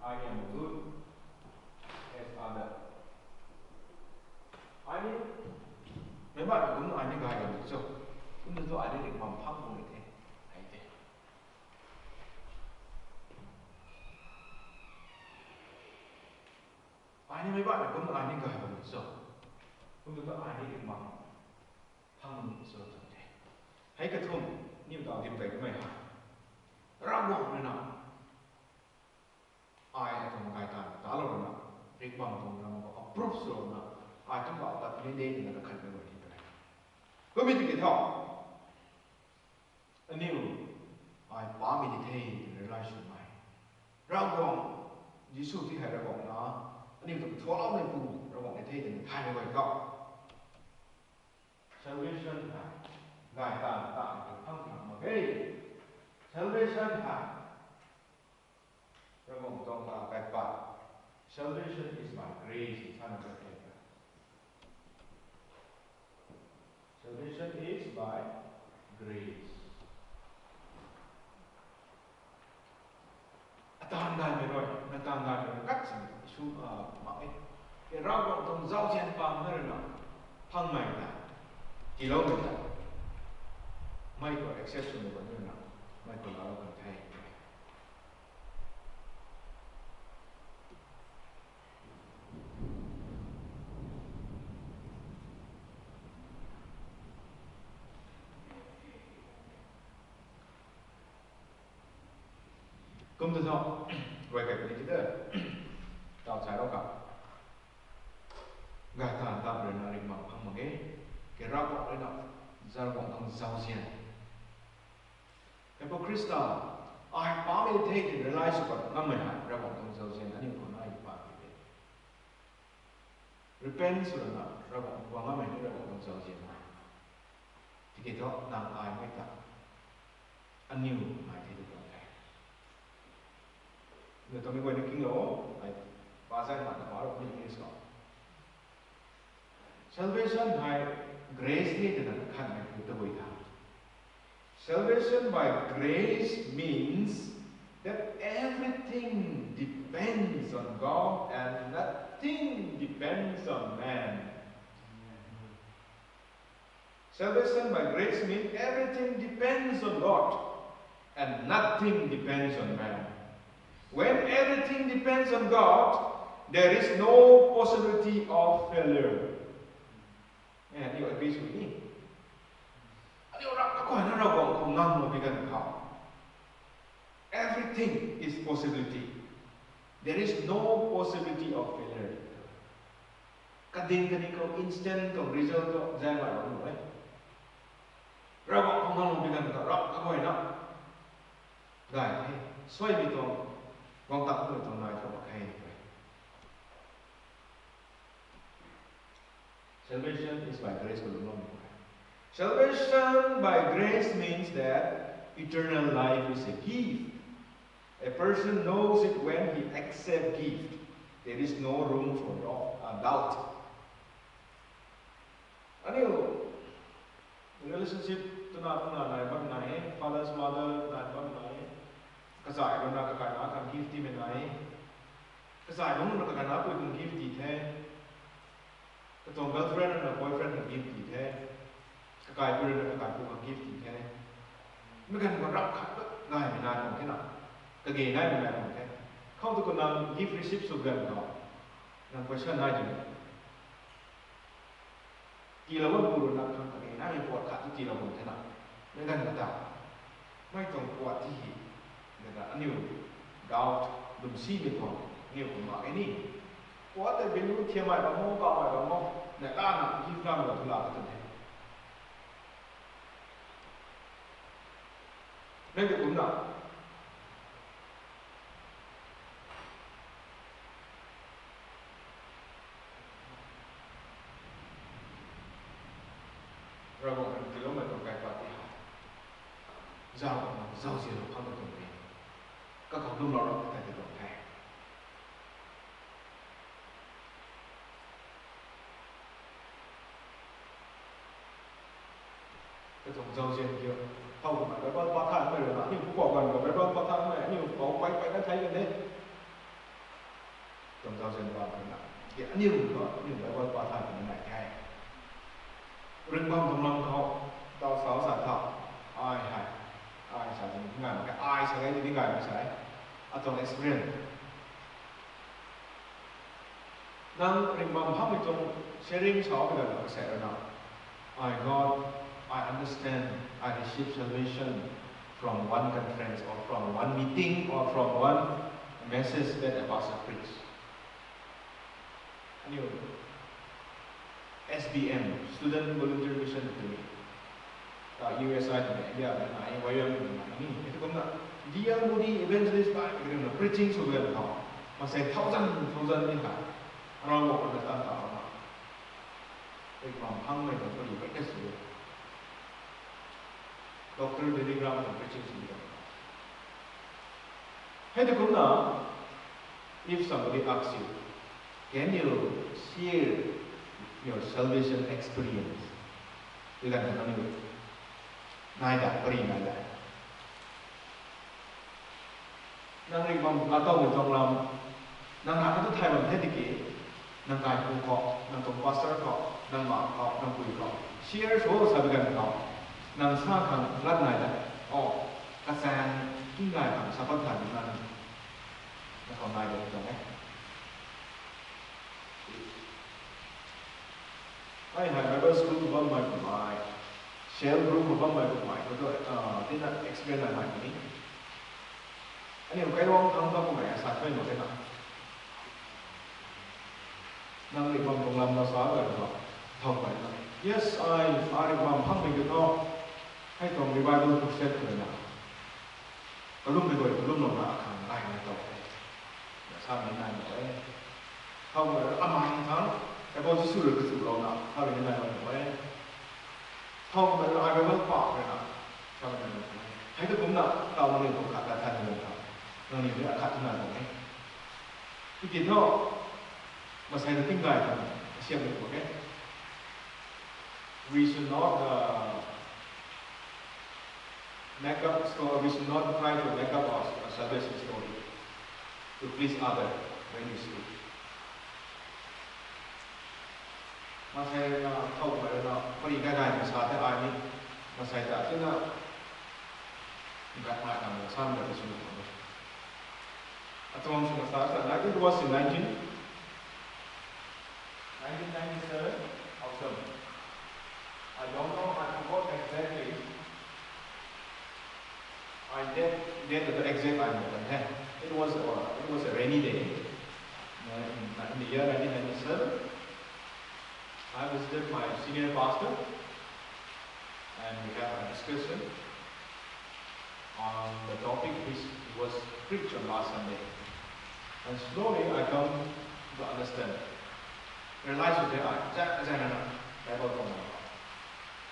I am good as other. Ai ni, meic baihmei kumna ai ni gay bam cho. Kumna tu ai ni rik bam phang bam the. Ai the. Ai ni meic baihmei kumna ai ni gay bam cho. Kumna tu ai ni rik bam phang bam cho tw the. Hei kathumh, niw taw dim tei kamei ha. Ravguangc rui na ai atuang gay ta talou rui na, rik bam tuang ram khou approve swlou na, ai tuang bauh tat ni de twna kakhanmei guay ni tw e. Kumna tiki thu, aniu ai pamei di the twna realize swmei, Ravguangc, Jisu ti hei Ravguangc na, aniu tuang thuakloumeipu Ravguangc ni the twna thaymei guay tho. Salvation hei gay ta ta phang phang mak e. Salvation hei Ravguangc tuang ta kaipat. Salvation is by grace, sa na khat the. Salvation is by grace. Ataanv gaymei rui, nataanv gaymei rui kat sini Jisu, ah, mak e. Ke Ravguangc tuang zauzian pamna rui na phangmei ta, tiiloumei ta, mei khou accept swmei guay rui na, mei khou laalou kan the. Kum tu tho, guay kai puni ti te, taw chai rou ka. Gay ta ta rui na rik bam phang mak e, ke Ravguangc rui na, Ravguangc tuang zauzian. Kaipu Khrista, ai pamei the twna realize sw pat ngammei hei Ravguangc tuang zauzian aniu khou nai pat ti te. Repent sw lana Ravguangc guang ngammei ni Ravguangc tuang zauzian hei. Tiki thu nang ai mei ta, aniu nai the tw tuang the. Nui kamei guay na kinglou, ai, pa zay mak na pa rou ni English khou. Salvation hei grace ni twna kakhanmei tu tabui tha. Salvation by grace means that everything depends on God and nothing depends on man. Salvation by grace means everything depends on God and nothing depends on man. When everything depends on God, there is no possibility of failure. Eh, aniu agree sw ni. Aniu rap kaguayna Ravguangc khou ngam mak pi ganv khou, everything is possibility. There is no possibility of failure. Kading kading khou instant khou result khou zay bai bam nuh e. Ravguangc khou ngam mak pi ganv khou rap kaguayna gay the. Suaimei tuang, guang takmei tuang nai thu mak khe. Salvation is by grace, ko lum lou. Salvation by grace means that eternal life is a gift. A person knows it when he accepts gift. There is no room for dou-, uh, doubt. Aniu relationship twna twna nai bam nai e, father's mother nai bam nai e. Kazai rui na kakaina khang gift tiimei nai e. Kazai nunc rui na kakaina pui khang gift ti the. Katuang girlfriend rui na boyfriend khang gift ti the. Kakaipui rui na kakaipu khang gift ti the. Mi ganv khou rap khat tu gaymei nai tuang the na. Kage naimei nai tuang the. Khou tu khou nang gift receive sw ganv khou, nang question nai di. Tiilou bam pu rui na khang kage naimei puat khat tu tiilou bam the na. Mi ganv khou ta, mei tuang puat ti hei, na ta aniu doubt, lwmsimei tuang, aniu khou mak e ni. Puat tei value thiammei bam mo, kawmei bam mo, na lana gift lam khou tu la ka tu the. Mei tu kumna, Ravguangc rui tiiloumei tuang kaipat ti hei, zauc na zauzianlou khang tu tuang the. Kakhou lwmlou rap tei ti tuang the. Katuang zauzian kiu Thow kumna Bible pa thaymei rui na, aniu pupouc ganv khou Bible pa thaymei, aniu pou pei pei na thei kan e. Tuang thousand pa rui na, aniu khou aniu Bible pa thay kan nai the. Ringhbam tuang lam khou, taw sa sa tha, ai hei, ai sa tini nai mak khe, ai sa gay tini nai mak sa e. Atuang experience. Nang ringhbam phangmei tuang sharing sa o, kadaw na kasek rui na, I got, I understand, I received salvation from one conference or from one meeting or from one message that a pastor preached. Aniu S B M, Student Volunteer Mission twmei, ta U S I twmei, India mei nai, Y W A mei nai ni. Hei tu kumna, D L Moody Evangelist nai, kadaw na preaching sw kadaw na, masei thousand, thousand ni hei, around the world na tan ta na. Ringhbam phangmei tuang pari pei na sw. Doctor Billy Graham tuang preaching sw kadaw. Hei tu kumna, if somebody asks you, can you share your salvation experience? Tw ganv khou nangniw nai da, pari nai da. Nang ringhbam latowmei tuang lam, nang na tu thay bam the tiki, nang kaikhun khou, nang tuang pastor khou, nang ma khou, nang pui khou share sw sa bi ganv khou, nang sa khang lat nai da. O, kachaeng king gay khang sa pat thay bam na, nang khou nai da tuang e. Ai hei Bible school khou bammei kummei, cell group khou bammei kummei khou tu, tina experience nai nai ni. Aniu kailuang thangc ta kummei a sa thuy mak khe na. Nang ringhbam tuang lam na sa gay na, thow gay na. Yes, ai, ai ringhbam phangmei kiu thu, hei tuang revival crusade khou na, kalummei guay kalumlouna akhang nai nai tow e. Na sa ni nai mak e. Thow gay na, amei thang, Bible Jisu rui kachulouna, sa ni nai mak e. Thow gay na, ai Bible pa rui na, sa ni nai mak e. Hei tu kumna, taw nangniw khou khat ta than ni ta, nangniw ni akhat tu nai mak e. Tiki thu, masei na king gay khang kasiamhmei mak e. We should not, uh, make up story, we should not try to make up our, our salvation story to please other when we speak. Masei na thow gay na, pari gay gay na sa the ai ni, masei ta tina, gat nai khang na sa na ta sw na. Atuang sw na sa sa, I think it was in nineteen, nineteen ninety-seven, autumn. I don't know, I forgot exactly. I date, date the exact I know, but, eh, it was, uh, it was a rainy day. Uh, in, in the year nineteen ninety-seven, I visited my senior pastor, and we have a discussion on the topic which was preached on last Sunday. And slowly I come to understand. Realize that I, za, za, na, na, Bible tuang lam,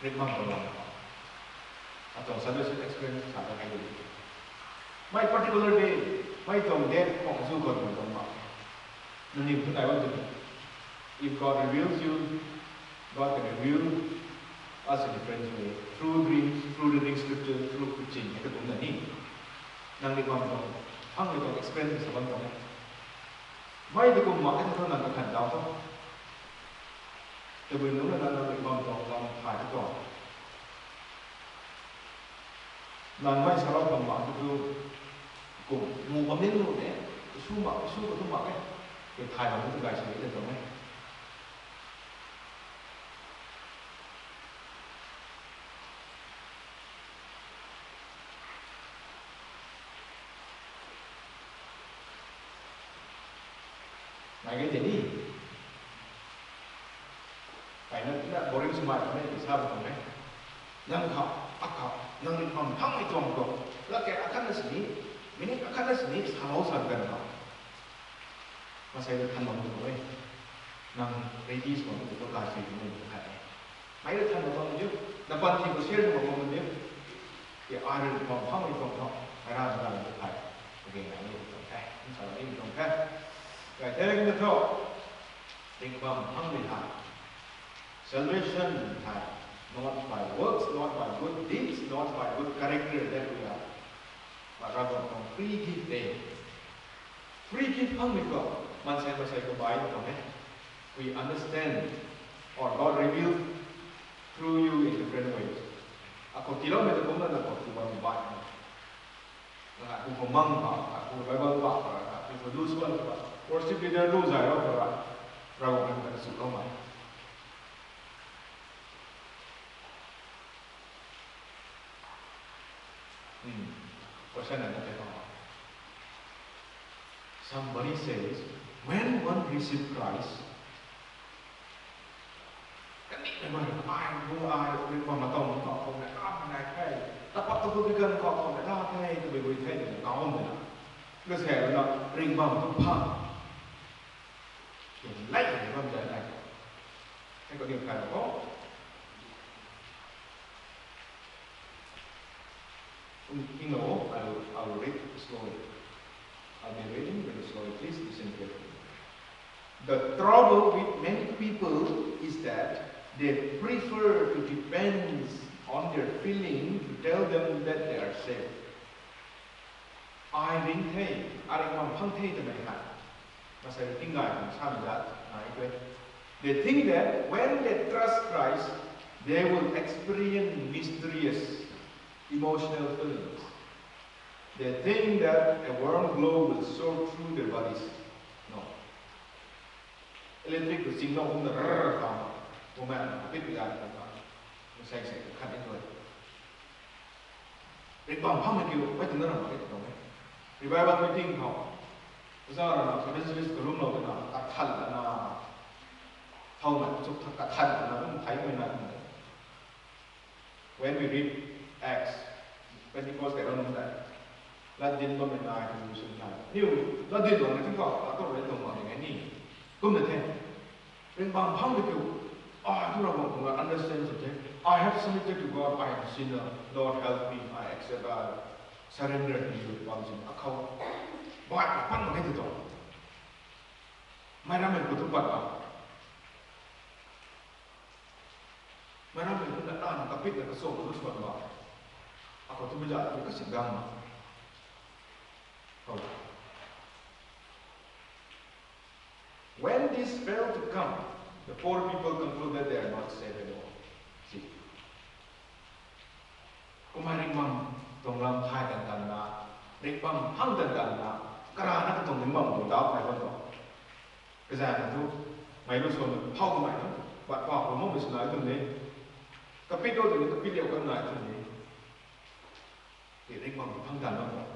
ringhbam tuang lam, atuang salvation experience sa ta hei di. Mei particular day, mei tuang date khou zu khou tuang tuang ma. Nangniw tu nai bam tu ni. If God reveals you, God can reveal us in different way. Through dreams, through reading scripture, through preaching. Hei ta kumna ni. Nang ringhbam tuang, phangmei tuang experience sa bam tuang e. Mei ta kum mak e thu nang kakhan daw tho. Tabui nunc na nang ringhbam tuang lam thay ta tuang. Nang mei sa rau bam mak tu, kum, mu bam ni nu ne, su mak, su ka tu mak e. Ke thay bam tu gay sa ni ta tuang e. Nai ge tei ni. Kaina tina boring swmei twmei ti sa bam tuang e. Nang khou, akhou, nang ringhbam phangmei tuang khou, lat khe akhatna sini, minute akhatna sini salou sa ganv khou, masei ta than bam tu e. Nang ready sw bam tu kha si tu khat e. Mei rui than bam bam diu, na panty khou share bam bam diu. Ke ai rui bam phangmei tuang khou, mei ra na bam tu khat. Okay, na ni tuang the, nsa ni tuang the. Kai the na thu, ringhbam phangmei hei, salvation hei, Not by works, not by good deeds, not by good character that we are, but Ravguangc tuang free gift de. Free gift phangmei khou, maansei maansei khou bai tuang e. We understand, or God reveal through you in different ways. Akhou tiiloumei tu kumna na khou tiiloumei bai. Na akhou khou mang ba, akhou Bible ba, akhou khou lu suan ba, worship leader lu zay rau ba, Ravguangc kan su lou mai. Hmm. Question na te. Somebody says, when one receive Christ, kani na man ai bu ai rin ba matong ko ko na ka na kai. Tapat tu bi kan ko ko na la kai tu bi bi kai na ka om na. Lu se na rin ba tu pha. Lai na ba da nai. Hei ko ni kai ko. Um, you know, I will, I will read slowly. I'll be reading very slowly. Please listen carefully. The trouble with many people is that they prefer to depend on their feeling to tell them that they are saved. Ai ring the, ai ring bam phang the twmei hei. Masai ring gay bam sa mi dat nai twe. They think that when they trust Christ, they will experience mysterious emotional feelings. They think that a warm glow will show through their bodies. No. Electric tu ching na hum na rrrr ta ma. Woman, a bit behind the car. Masai sai khat ni twe. Ring bam phang na kiu, bai tingna ram mak e tw tuang e. Revival meeting khou, za rana evangelist kalum lou twna, kathan lana, thau na chuk tha kathan lana, kum thai mei na kum de. When we read Acts, Pentecost kai rana dai, latdyn bammei nai tu sun nai. Niu, latdyn bam na tingkauh, ator rei tuang mak ni ngai ni. Kum na the. Ring bam phang de kiu. Ai tu Ravguangc tuang understand sw the. I have submitted to God, I am sinner. Lord, help me, I accept, I surrender to you. Bam sin akhou. Bai pat mak e tu tuang. Mei rammei khou tu pat ba. Mei rammei khou na tan kapit na kasuang na pat ba. Akhou tu mei za tu kasi gang ma. Khou. When this failed to come, the poor people concluded they are not saved at all. See. Kumna ring bam tuang lam thay dan dan na, ring bam phang dan dan na, karana katuang ring bam tuang dau phai bam tuang. Kazanc na tu, mei lu suan phau kumna tu, bat phau kumna mei sinai tu ni, kapit dou tu ni, kapit liau kan nai tu ni. Ki ring bam phang dan bam tuang.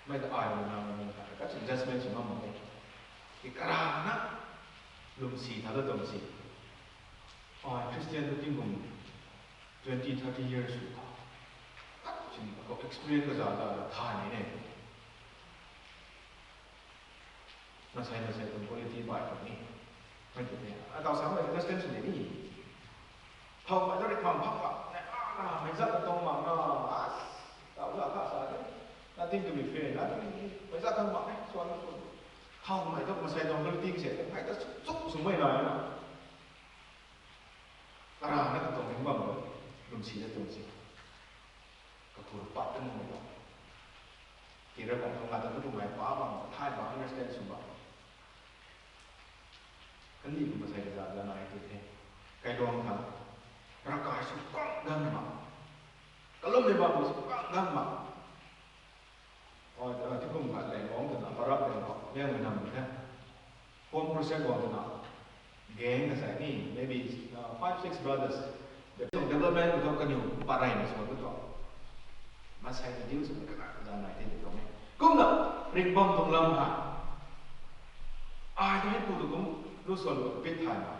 Mei ta ai na na na ka ka chin judgment sw ngam mak e. Ki karana lwmsi tha ta tuang si. Ai Christian tu tingkum twenty, thirty years sw ta. Ka chin ka experience ka za za tha ni ne. Masai masai tuang quality bai tuang ni. Mei tu te. Atau sa mei understand sw ni ni. Thau mei tu rik bam phang ka. Nai a na mei zat tuang mak na. As. Tau la kha sa de. Nothing to be feared. Nothing. Mei zat tuang mak e. Suan suan. Thau mei tu masai tuang quality se. Mei tu suk suk suk mei na na. Karana katuang ring bam lo. Lwmsi na tuang si. Kakhur pat kan mei lo. Ki Ravguangc tuang lat ta tu mei pa bam, thay bam understand sw bam. Kandih kum masai ka za za nai tu the. Kailuang tha. Ravkai sw kang gan ma. Kalum ni bam sw kang gan ma. Oi, oi, ti kum khat leng ong twna, parap leng ong, liang mei nam the. Home crusade ong twna, gang na sai ni, maybe, uh, five, six brothers. The development of kaniw parai na sw tu. Masai ni diu sw kana za nai the tu me. Kumna, ring bam tuang lam ha. Ai tu hei pu tu kum, lu swan lu bit thai ma.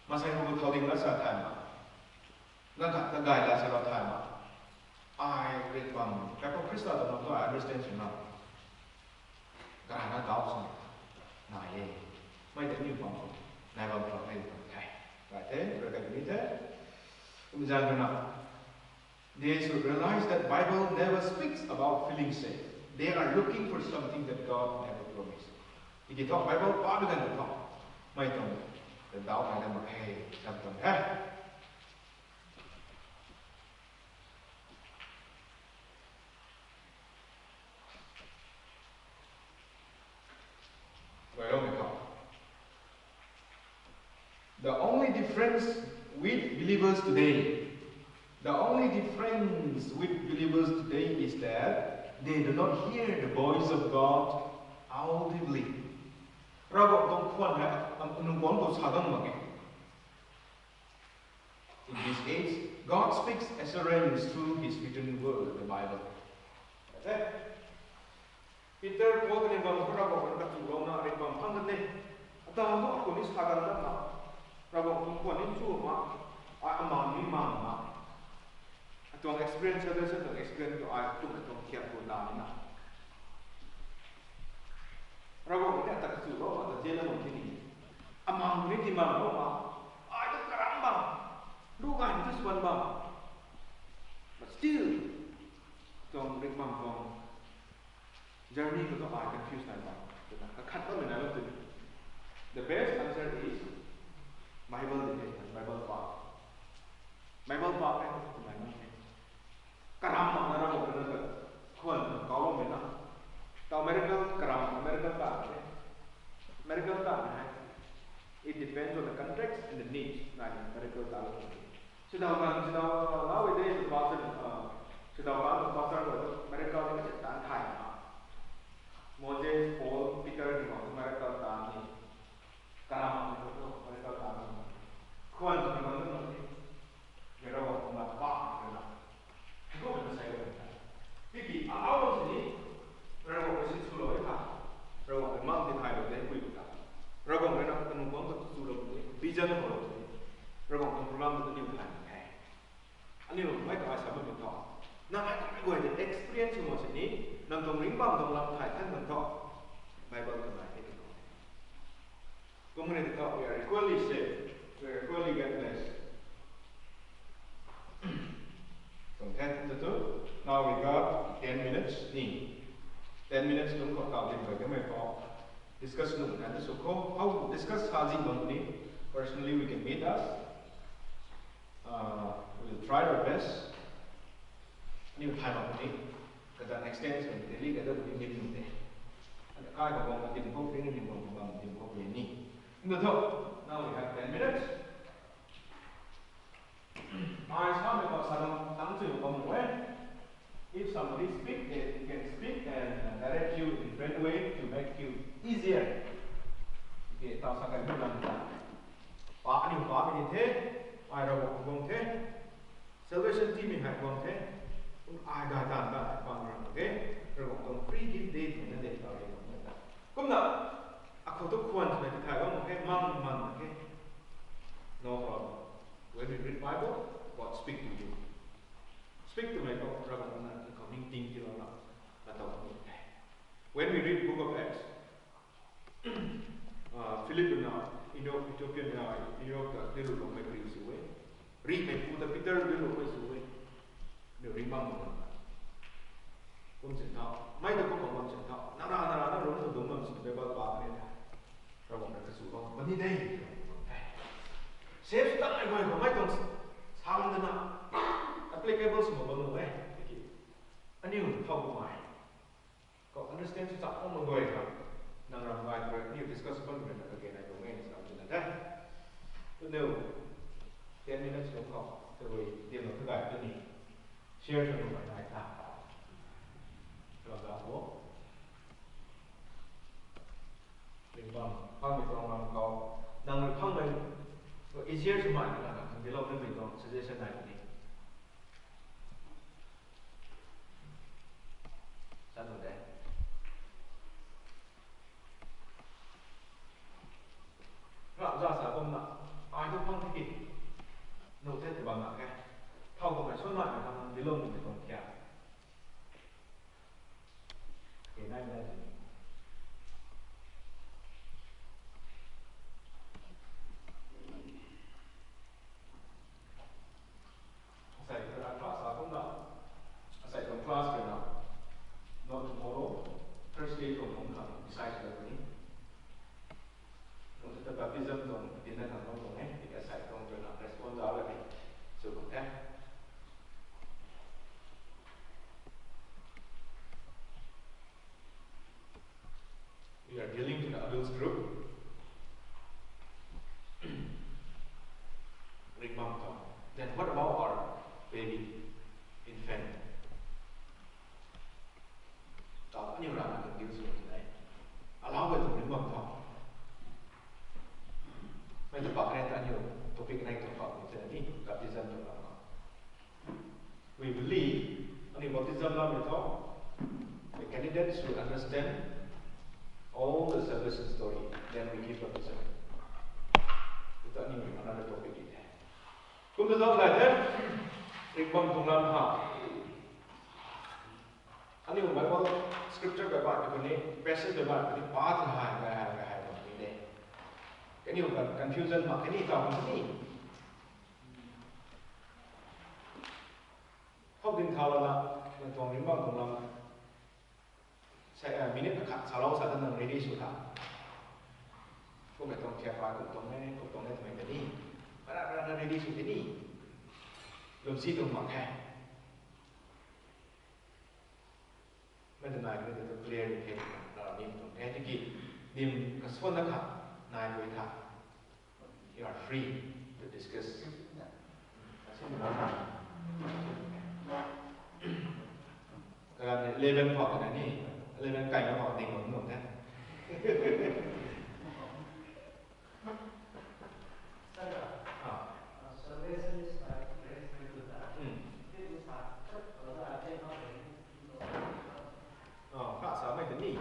Masai pu thau ding la sa thai ma. Nang khat ta gay la sa lou thai ma. Ai ring bam, Kaipu Khrista tuang lam tu ai understand sw na. Karana dau sw nai e. Mei ta niw bam khou, nai bam khou nai bam the. Right, eh? Right, eh? Kum zan na. They should realize that Bible never speaks about feeling saved. They are looking for something that God never promised. Tiki thu Bible pa bi kan thu. Mei tuang, the dau mei na mak e, sam tuang the. difference with believers today? The only difference with believers today is that they do not hear the voice of God audibly. Ravguangc tuang khwan hei, am, nunc guangc khou sa dang mak e. In this age, God speaks as a range through his written word, the Bible. Peter, Paul kaniw bam thu Ravguangc rui kachulouna ringhbam phang kan e. Ata thu akhou ni sa gan dat na. Ravguangc tuang khwan ni chu ma. Ai amang ni mang ma. Atuang experience, salvation tuang experience tu ai kum atuang thiak tu na ni na. Ravguangc ni ata kachulouna ta jela mang ti ni. Amang ni ti mang lo ma. Ai tu karam bam. Lu gan tu swan bam. But still, tuang ringhbam tuang journey khou tu ai confuse nai bam. Kakhat bammei nai bam tu. The best answer is Bible de, Bible pa. Bible pa e, nai bam e. Karam makna Ravguangc rui na ta khwan kau bammei na. Tau miracle karam, miracle ta e. Miracle ta e. It depends on the context and the needs. Nai miracle ta lo. Sudau kan, sudau, nowadays the pastor, uh, sudau kan the pastor ko miracle ni kachet tan thay na. Moses, Paul, Peter ni ko miracle tan ni. Karam ni ko miracle tan ni. Khwan ni ko ni. Ye Ravguangc tuang lat pa ni na. Hei kum na sa e. Tiki allow sini Ravguangc rui sin swlou e tha. Ravguangc rui mang ti thaylou de pui ta. Ravguangc rui na kanu guang ta swlou de. Vision howlou de. Ravguangc tuang program ta niw thay mak khe. Aniu mei tuang ai sa bammei thu. Nang ai kummei guay de experience mo sini, nang tuang ringhbam tuang lam thay than bam thu. Bible tuang ai e. Kumna ta, we are equally saved. We are equally get blessed. From ten to two, now we got ten minutes ni. Ten minutes lung khou tau din bai kamei khou discuss nung kan sw khou. How to discuss sa zing bam ni. Personally, we can meet us. Uh, we will try our best. Aniu thay bam ni. Kata extend sw ni, daily kata ni meet nung de. Kai khou bam ka dim khou, ping ni bam ka bam dim khou ni. In the top, now we have ten minutes. Ai samei khou sa dang tang chui bam nu e. If somebody speak, they can speak and, uh, direct you in different way to make you easier. Okay, tau sa kai bam ta. Pa aniu pa mi ni the, ai Ravguangc guang the. Salvation team mi hai guang the. Ai dai dan ta ai pang ram the. Ravguangc tuang free gift de twna de tau de guang ta. Kumna, akhou tu khwan twna ti thay bam khe, mang mang khe. No problem. When we read Bible, God speak to you. Speak to my God, Ravguangc na nang khou ningting tilouna, na tau ni the. When we read book of Acts, uh, Philip na Ethio-, Ethiopian na Ethiopian ta diluloumei ri sw e. Rimei pu ta Peter diluloumei sw e. Niu ringhbam bam na. Kum sin tha, mei ta kum bam sin tha. Nang ra, nang ra, nang rum tu dum bam sin Bible pa ni tha. Ravguangc rui kasw bam puni de. Save sw tang ai guay khou mei tuang sa bam dana. Applicable sw bam nu e. Tiki. Aniu thau kumei. Khou understand sw chak khou mak guay khou. Nang ram guay khou aniu discuss bam rui na kage nai tuang e sa tina the. Tu niu ten minutes lung khou, tabui diam lou thagay tu ni. Share sw nuh pai nai tha. Ram da khou. Ringhbam, phangmei tuang ram khou. Nang rui phangmei, easier swmei na, nang diloumei tuang suggestion nai ni. Sa nu de. Ram za sa kumna, ai tu phang tiki. Nu the ti bam na khe. Thau kumna swn nai na nang diloumei tuang kya. Okay, nai na. Picnic tuang khou ni te ni, baptism tuang lam khou. We believe, aniu baptism lam ni thu, the candidate should understand all the salvation story, then we give baptism. Ita ni another topic ni the. Kum ta zauc lai the, ringhbam tuang lam ha. Aniu Bible scripture bai bai kani, passage bai bai kani, pa ta hai, bai hai, bai hai, bai ni de. Kaniu kan confusion mak kani, tau kani. Hou ding thau lana, nang tuang ringhbam tuang lam. Sa, eh, minute akhat salou sa ta nang ready sw tha. Kum e tuang thiak pa, kum tuang e, kum tuang e, twmei ta ni. Para, para na ready sw tei ni. Lwmsi tuang mak khe. Mei ta nai kani tu clear ni the, na nim tuang the, tiki nim kasuan na kha, nai koi tha. You are free to discuss. Kagan eleven khou na ni, eleven kai na khou ding bam nung the. Ah. Hmm. Ah, kha sa mei ta ni.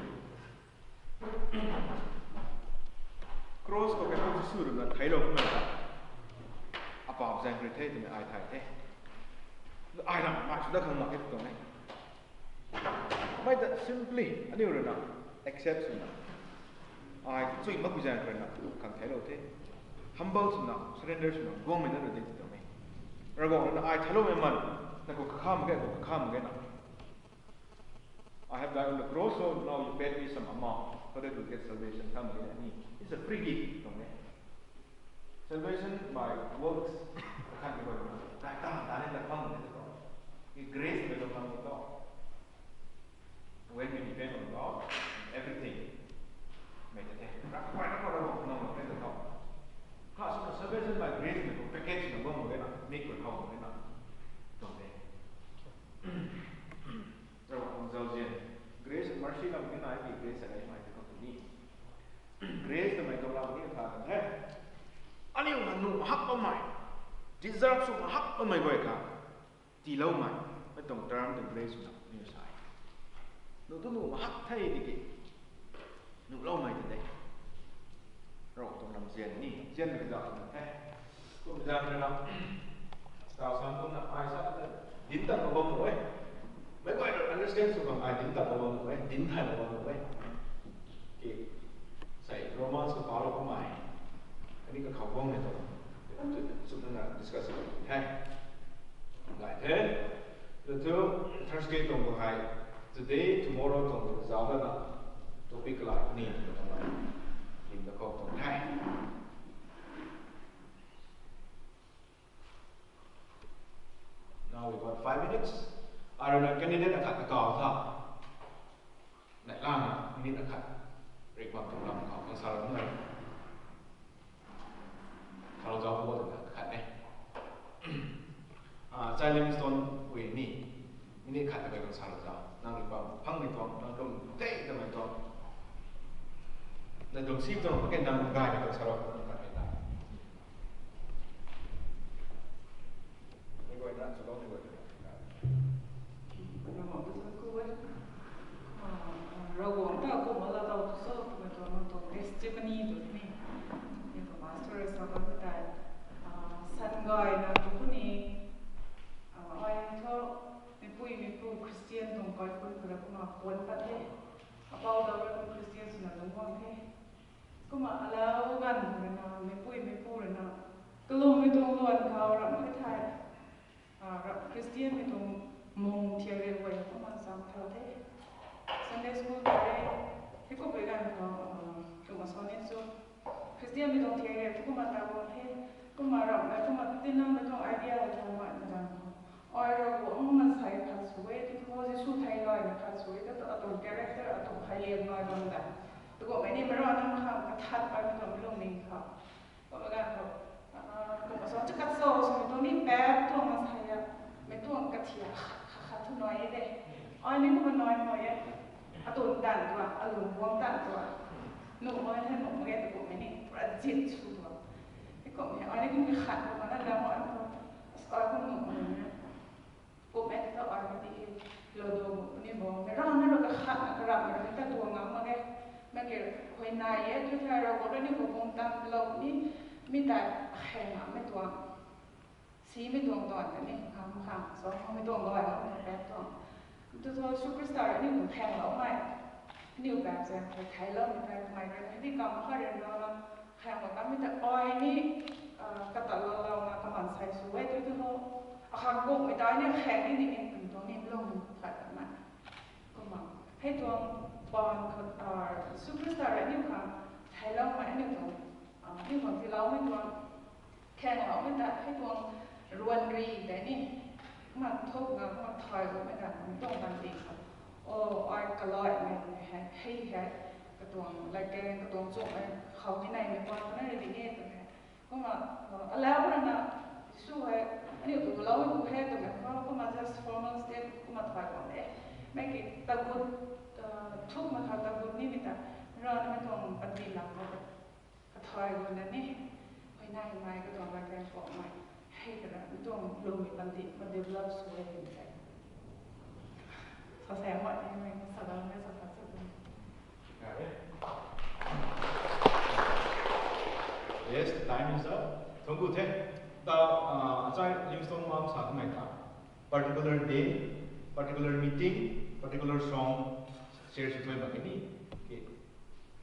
Cross khou kaipu Jisu rui na theilou kumna ta. Apap zaeng rui the twmei ai thay the. Ai na mai sw dat khang mak khe tuang e. Mei ta simply aniu rui na accept swna. Ai chui mak ku zaeng rui na khang theilou the. Humble swna, surrender swna, guangmei na rui de tuang e. Ravguangc rui na ai theilou mei man, na khou kakha mak ge, khou kakha mak ge na. I have died on the cross, so now you pay me some amount so that we get salvation. It's a free gift from me. Salvation by works. Khan ki boi, kai ta ta ni ta khang ni ta. Ki grace mei tuang lam ni ta. When we depend on God, everything mei ta the. Rak pai rak pai rak pai nang mei ta ta. Kha swna salvation by grace mei tuang package na bam mei na, mei koi khou mei na. Tuang de. Ravguangc tuang zauzian. Grace and mercy lam ni nai ki grace and mercy tuang ni. Grace twmei tuang lam ni tha kan the. Aniu na nuh hak bammei, deserve sw hak bammei guay kha tiiloumei, mei tuang term tuang grace na ni sa e. Nuh tu nuh hak the tiki nuhloumei ta de. Ravguangc tuang lam zian ni, zian ni zauc na the. Kum zauc na lam. Tau san kum na ai sa ta dinc tat khou bam nuh e. Meic guay rui understand sw bam ai dinc tat khou bam nuh e, dinc thay khou bam nuh e. Ki, sei Romans khou palou kamei. Kani kakhou guang ni tu. Sw na discuss the. Gay the. Tu tu Thursday tuang tu hei. Today, tomorrow tuang tu zauc lana. Topic kalai ni tu tuang lai. Lim ta khou tuang the. Now we got five minutes. Aruna candidate akhat kakau tha. Nai lang na, minute akhat. Ringhbam tuang lam khou, khang salou nai. Salou zauc khou tuang khat e. Ah, Chai Lim Stone ui ni. Minute khat ta kai khang salou zauc. Nang ringhbam phang ni tuang, nang kum the ta mei tuang. Na dum si tuang, okay, nang gay ni tuang salou khou tuang khat e ta. Ni guay na, salou ni guay na. Ravguangc ta kum e. Ah, Ravguangc ta kum ala tau tu sa, twmei tuang, nang tuang testimony tu ni. Ni tuang master sa bam tei. Ah, san gay na tu ni. Ah, ai thu, meipui meipu Christian tuang kaikhunc khou kumna puan pat the. Apou daw rui kum Christian swna lungc guang the. Kumna alau ganv rui na, meipui meipu rui na, kalummei tuang luan khou ramh mak khe thei, ah, ramh Christian mei tuang mung thiak riu guay kumna cham thau the. Sunday school tei, hei kummei ganv khou, ah, kumna sa ni chu, Christian mei tuang thiak riu kumna ta guang the. Kumna ramh mei kumna tinamei tuang idea hei thau mak na ganv khou, ai Ravguangc na sei khat sw e, tiki Jisu thei gay na khat sw e, ta atuang character, atuang hei liam nai bam da. Tukumhmei ni mei rui nang khang kathat paimei tuang mi lungning khou. Kumna ganv khou, ah, kumna sa chu kachau swmei tuang ni pap tuang na sei a, mei tuang kathia khat khat thu nai e de. Ai ni kumna nai nai e. Atuang tan tua, alung guang tan tua. Nuh mak e, nuh mak e, tukumhmei ni pura zin sw tua. Kum hei ai ni kum kakhat kum na lam ai thu, ai kum nuh mak na. Kum e ta ai ni ti hei, lou do mak ni bo. Mei rau na rau kakhat na karam na ta tuang ngam mak e. Mei ke, huayney e, tu thei rau ko ni ko bung tan lou ni, mi ta hei ngam mei tuang. Simei tuang tuan ta ni, kham kham, so mei tuang lou ai, mei tuang pat tuang. Tu thu Jisu Khrista rui aniu tuang khaeng lou mei. Aniu pat se, thei lou mei pat mei rui, hei di kam kha rui na, khaeng lou kamei ta ai ni, ah, kata lou lou na, kaman sai sw e, tu tu ho. Akhang kung mei ta ni, khaeng ni ni, ni, kum tuang ni, lung khat ta na. Kumna, hei tuang pan khat, ah, Jisu Khrista rui aniu khang, thei lou mei, aniu tuang, ah, aniu khang ti lou mei tuang. Khaeng lou mei ta, hei tuang ruan ri tei ni, kumna thuk na, kumna thay lou mei ta, kum tuang tan ti kha. O, ai kalai mei hei, hei hei, katuang, like, katuang chuk mei, khou ni nei mei pan, kumna ri di nge tu hei. Kumna, uh, alau na na, Jisu hei, aniu tu lou mei bu hei, tu mei khou, kumna just formal state, kumna thay pan de. Mei ki tagut, uh, thuk mei kha tagut ni mei ta, rana mei tuang panty lam khou ta. Kathai gun na ni, huayney mei katuang la kan pok mei, hei ta ra, mi tuang lwmmei panty, ma develop sw e ni tei. Sa sa mak ni mei, sa la mei sa khat sa tu. Yes, the time is up. Thangc ku the. Ta, ah, achai Livingstone mam sa kamei ta. Particular day, particular meeting, particular song, share sw thuy mak kini. Okay.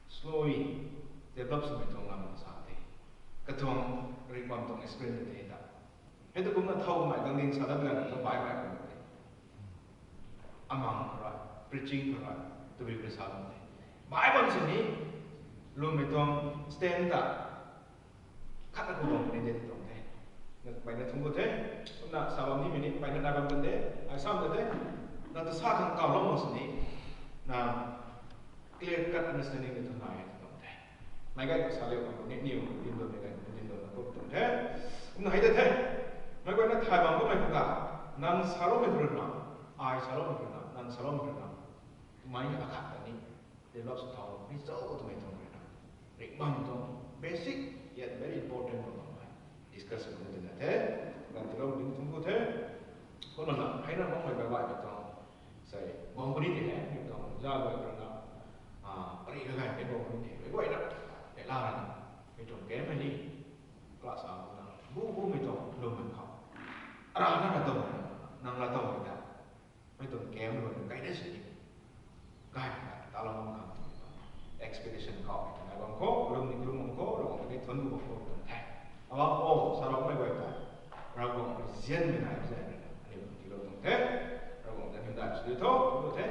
Slowly develop swmei tuang lam sa the. Katuang ringhbam tuang experience the ta. Hei tu kumna thau mei gang ding sa dat gan ta bai bai kum the. Amang khou rui, preaching khou rui, tabui khou rui sa bam the. Bai bam sini, lwmmei tuang stand ta, khat na ku bam ni de tuang the. Na, pai na thangc ku the, kumna sa bam ni mei ni, pai na nai bam kan de, ai sam de the, na ta sa khang kaw lou mak sini, na, clear cut understanding ni tu nai tuang the. Meic gay khou sa liu khang ni, niw, din do ni gay, din do na kup tuang the. Kumna hei de the. Meic guayna thay bam kamei khou ta, nang saloumei khou rui na, ai saloumei khou rui na, nang saloumei khou rui na, mei akhat ta ni, develop sw thau, result twmei tuang rui na. Ringhbam tuang basic, yet very important bam bam hei discussion khou tina the. Ganv tilou ding thangc ku the. Kumna na, hei na bammei bai bai tuang. Sei, company ti hei, ni tuang, za bai khou rui na, ah, pari kagay mei company ti, meic guayna, neihla rui na, mei tuang game hei ni, class a na, bu, bumei tuang, lwmmei khou. Ara na na tuang, nang la tuang ta. Mei tuang game rui na, guidance ni. Gay ta, talou bam khang tuang ta. Expedition khou, nai bam khou, lwm ni lwm bam khou, Ravguangc ta ni thuanc ku bam khou tuang the. Above all, sa rammei guay ta, Ravguangc rui nzianmei nai zay rui na, aniu tuang tilou tuang the. Ravguangc ta ni dai sw di tho, tu the.